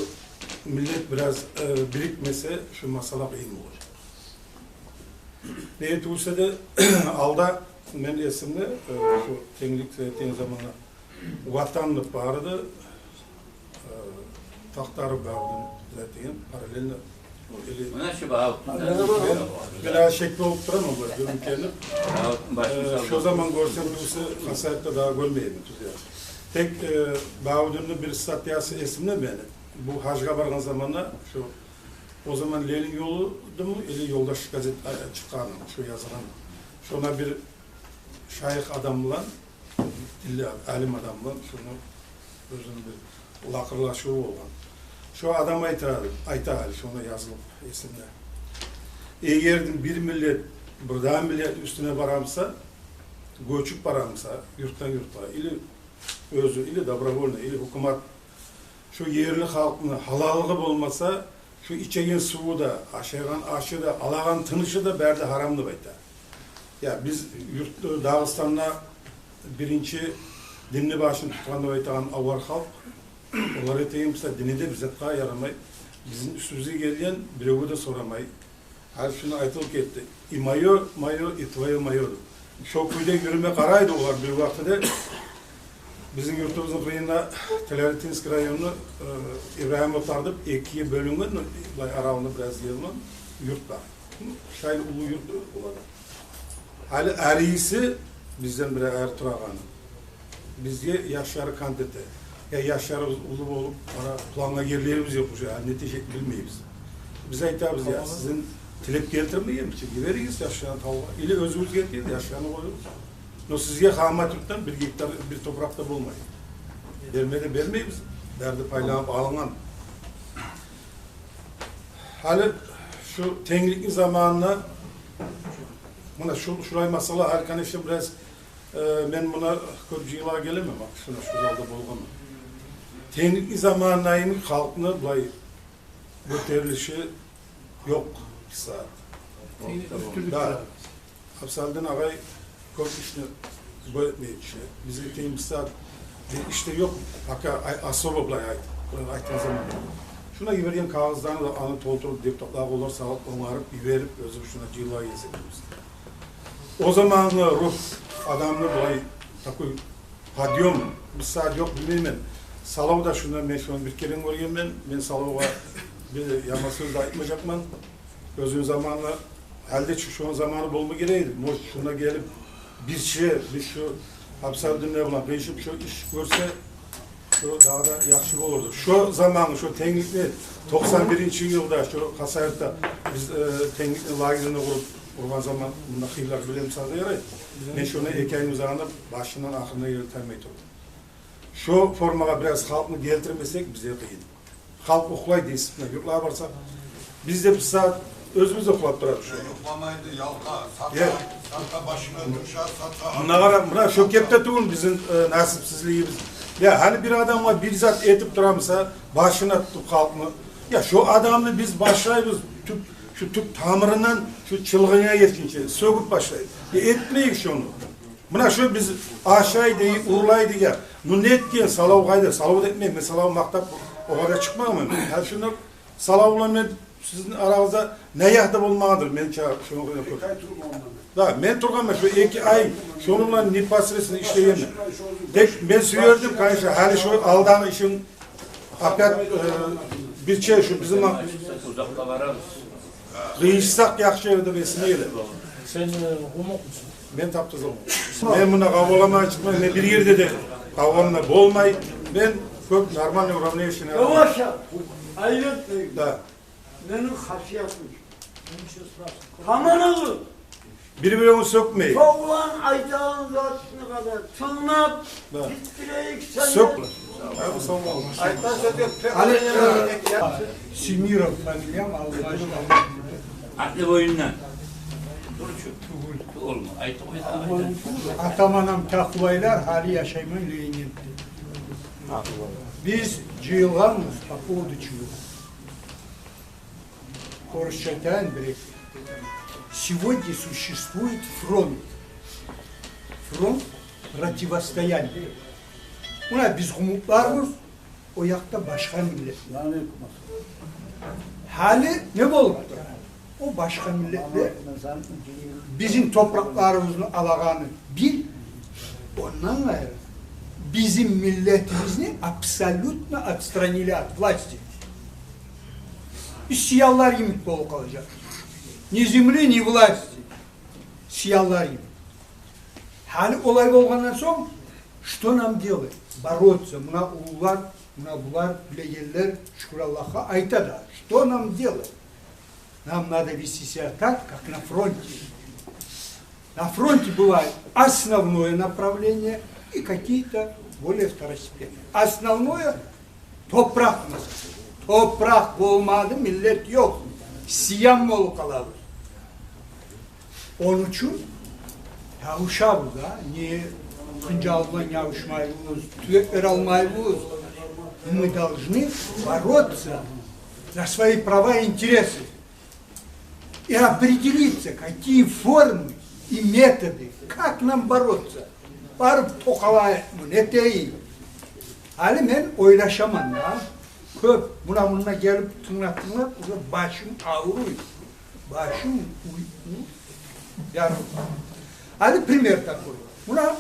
миллет бираз, э, бирикмесе, шу масъала къыйын болажакъ. Неге тюгюлсе де, алда мен эсимде, э, шу тенглик, э, тенг заманда Ватан деп бар эди, э, Тахтаров Бавдин деген параллельно. Или муна шу Бавдин. Мен бираз шек болуп тураман бу бюгюн гелип. Бавдин башын, э, салды. Шо заман гёрсем, тюгюлсе Хасавюртда дагъы гёрмеймен, тюз я. Тек, э, Бавдинни бир статьясы эсимде мени. Бу гьажгъа баргъан заманда, шо, о заман «Ленин ёлу»думу, или «Ёлдаш» газет, а, чыкъгъан, шо язгъан. Шонда бир шайых адам булан, динли алим адам булан, шону оьзюню бир лакъырлашыву болгъан. Шо адам айта, айта гьали, шонда язылып эсимде. Эгер де бир миллет бирдагъы миллетни уьстюне барамса, гёчюп барамса юртдан юртгъа, или оьзю, или добровольно, или гьукумат, шо ерли халкъны гьалаллыгъы болмаса, шо ичеген суву да, ашайгъан ашы да, алагъан тынышы да бары да гьарам деп айта. Я, биз юрт, Дагъыстанда биринчи динни башын тутгъан деп айтагъан авар халкъ, олар этеген буса дини де бир затгъа ярамай. Бизин уьстюбюзге гелген биревге де сорамай. Гьали шуну айтылып гетди. И моё моё, и твоё моё деп. Шо кюйде юрюме къарайды олар бир вакътиде. Бизин юртубузну къырыйында Тляритинский районну, э, Ибрагьим Отар деп экиге бёлюнген, ну, былай аралыгъында бираз ер бар, юрт бар. Ну, шайлы уллу юрт олар. Гьали ариси бизден бир айры турагъаны. Бизге яшлары кант эте. Я, яшларыбыз уллу болуп, ана плангъа гирерибиз ёкъ уже, гьали не этежек билмейбиз. Биз айтабыз, я, сизин тилеп гелтирмегенбиз чи, йиберигиз яшланы тавгъа. Или оьзюгюз гелтиригиз, яшланы къоюгъуз. Но сизге Хаматюркден бир гектар бир топуракъ да болмай. Берме де бермейбиз. Бары да пайланып алынгъан. Гьали шу тенгликни заманына, муна шу, шулай масъала, гьали, конечно, бираз, э, мен муна кёп жыйынлагъа гелемен, бакъ, шуна шу залда болгъанман. Тенгликни заманына йимик халкъны булай гётерилиши ёкъ бу сагьат. Тенглик уьстюнлюк. Да. Абсалдин агъай кёп ишни бу этмей чи. Бизге тенг бу сагьат бир иш де ёкъ. Пока ай-, особо булай айт-, айтгъан заман. Шуна йиберген кагъызланы да, аны толтуруп, депутатлагъа олар салып, онгарып, йиберип, оьзю шуна жыйынлагъа гелсек биз. О замангъы рух адамны булай такой подъём, бу сагьат ёкъ, билмеймен. Салав да шунда, мен шуну бир керен гёргенмен. Мен Салавгъа бир яман сёз де айтмажакъман. Оьзюню заманы, гьали де чы шону заманы болма герек эди. Может, шунда гелип, бирче, биз шу Абсалдинлер булан къыйышып, шу иш гёрсе, шу дагъы да яхшы болурду. Шу заманы, шу тенгликни, токъсан биринчи йылда шу Хасавюртда биз, э, тенгликни лагерин къуруп, къургъан заман, мунда хыйлар билем сагъа ярай. Мен шуну эки айны узагъында башындан ахырына ерли таймай турдум. Шу формагъа бираз халкъны гелтирмесек, бизге къыйын. Халкъ юхлай дейсиз, муна юртлагъа барсакъ, биз де бу сагьат оьзюбюз де юхлап турабыз. Юхламайды, ялкъа, саркъа, саркъа башына тюше, саркъа. Муна къара, муна шо кепде тюгюл бизин, э, насипсизлигибиз. Я, гьали бир адамгъа бир зат этип турамыса, башына тутуп халкъны. Я, шо адамны биз башлайбыз тюп, шу тюп тамырындан шу чылгъына етгинче сёгюп башлайбыз. Я, этмейик шону. Муна шу биз ашайды, урлайды, я. Ну не этген Салав къайда? Салав да этмей, мен Салавны макътап огъар да чыкъмагъанман. Гьали шунда Салав булан мен сизин арагъызда не якъда болмагъандыр, мен чакъы шуну къойна кёп. Да, мен тургъанман шу эки ай, шуну булан непосредственно ишлегенмен. Тек мен сюердим, конечно, гьали шу алдагъы ишин опять, э, бирче шу бизин ма-, къыйышсакъ яхшы эди деп эсиме геле. Сен, э, къумукъмусун? Мен таптаза къумукъ. Мен мунда къавгъаламагъа чыкъмайман, мен бир ерде де къавгъам да болмай. Мен кёп нормальный уравнение. Гаваша, айрат. Да. Мени хасиятым. Таманагъы. Бир-биревню сёкмей. Савлан айтагъан затны къадар тынглап, да, битдирейик сени. Сёк. Гьали, э, Семиров фамилиям, Алмажит. Атлы боюндан. Тюгюл. Олма, айтып къойсанг. Атам-анам такъвайлар, гьали яшайман Ленинградда. Биз жыйылгъанбыз по поводу чего? Орусча айтайын бир-эки. Сегодня существует фронт. Фронт противостояния. Муна биз къумукъларбыз, о якъда башгъа миллет. Гьали не болуп тура? О башгъа миллетлер бизин топуракъларыбызны алагъаны бир, ондан къайры бизин миллетибизни абсолютно отстранили от власти. Биз сияллар йимик болуп къалажакъбыз. Ни земли, ни власти. Сияллар йимик. Гьали олай болгъандан сонг, что нам делать? Бороться. Муна уллулар, муна булар, билегенлер, шюкюр Аллагьгъа, айтады. Что нам делать? Нам надо вести себя так, как на фронте. На фронте было основное направление и какие-то более второстепенные. Основное — топуракъ. Топуракъ болмады, миллет ёкъ. Сиям болуп къалабыз. Ону учун ябушабыз да, не хынжал булан ябушмайбыз, тюбек бере алмайбыз. Мы должны бороться за свои права и интересы и определиться, какие формы и методы, как нам бороться. Барып токъалайыкъмы, не этейик? Гьали мен ойлашаман да. Кёп, муна, мунда гелип тынглап-тынглап, уже башым авруй. Башым уй-, уй-, ярылды. Гьали пример такой. Муна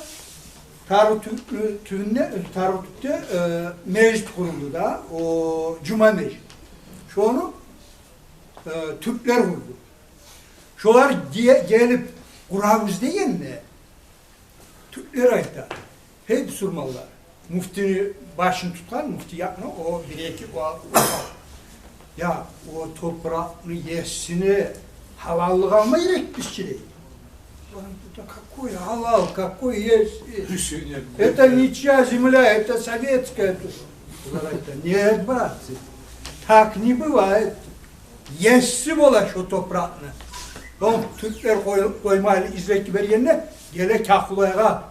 Таргъу тю-, тюбюнде, Таргъу тюпде, э, межит къурулду да, о, жума межит. Шону, э, тюрклер къурду. Шолар де-, гелип къурабыз дегенде, тюрклер айта: «Гьей, бусурманлар, Муфтини башын тутгъан, муфтиятны, о бир-эки, о, о, я, о топуракъны есине гьалаллыкъ алма герекбиз чи, дей. Олар айта: «Какой гьалал, какой ес? Это ничья земля, это советская». Олар айта: «Нет, братцы, так не бывает. Еси бола шо топуракъны». Сонг тюрклер къой-, къоймайлы излеп йибергенде, геле Кахулайгъа.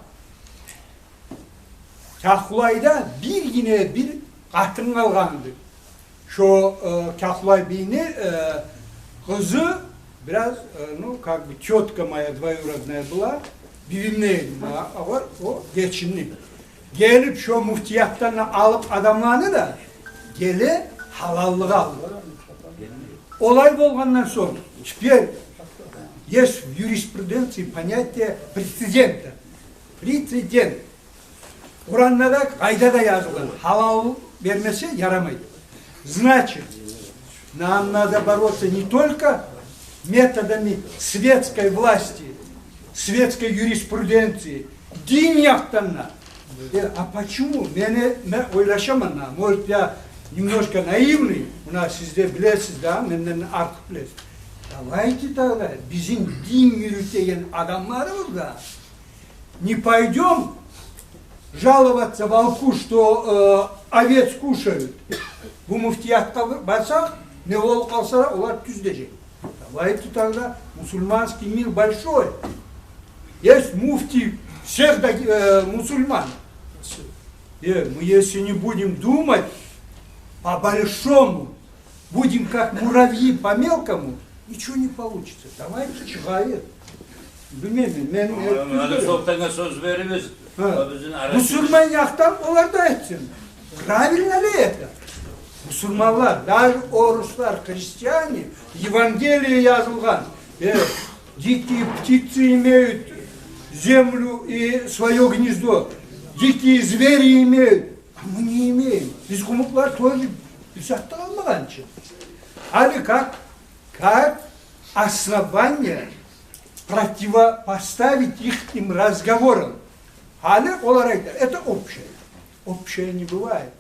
Кахулайда биргине бир къатын къалгъанды. Шо, э, Кахулай бийни, э, къызы бираз, э, ну, как бы тётка моя двоюродная была, бибимни, а, а, о, о гечинди. Гелип шо муфтиятдан да алып адамланы да, геле гьалаллыкъ алды. Олай болгъандан сонг, теперь есть в юриспруденции понятие прецедента. Прецедент. Къуранда да, къайда да язылгъан, гьалал бермесе ярамайды. Значит, нам надо бороться не только методами светской власти, светской юриспруденции, дин якъдан да. Э, а почему? Мен, мен ойлашаман да, может, я немножко наивный, у нас сиз де билесиз да, менден артыкъ билесиз. Давайте тогда бизин дин юрютеген адамларыбыз да не пойдём жаловаться волку, что, э, овец кушают. Бу муфтиятгъа барсакъ, не болуп къалса да, олар тюз дежек. Давайте тогда, мусульманский мир большой. Есть муфти всех да, э, мусульман. Э, мы если не будем думать по-большому, будем как муравьи по-мелкому, ничего не получится. Давайте чыгъайыкъ. Билмеймен, мен, э, Амма тюз гёремен. Султангъа сёз беребиз. Гьа. О бизин арасыбыз. Мусулман якъдан олар да айтсын. Правильно ли это? Мусулманлар, даже оруслар, христиане, Евангелие язылгъан. Э, дикие птицы имеют землю и своё гнездо. Дикие звери имеют. А мы не имеем. Биз къумукълар тоже бир зат да къалмагъан чы. Гьали как, как основание противопоставить ихним разговорам. Гьали олар айта, это общее. Общее не бывает.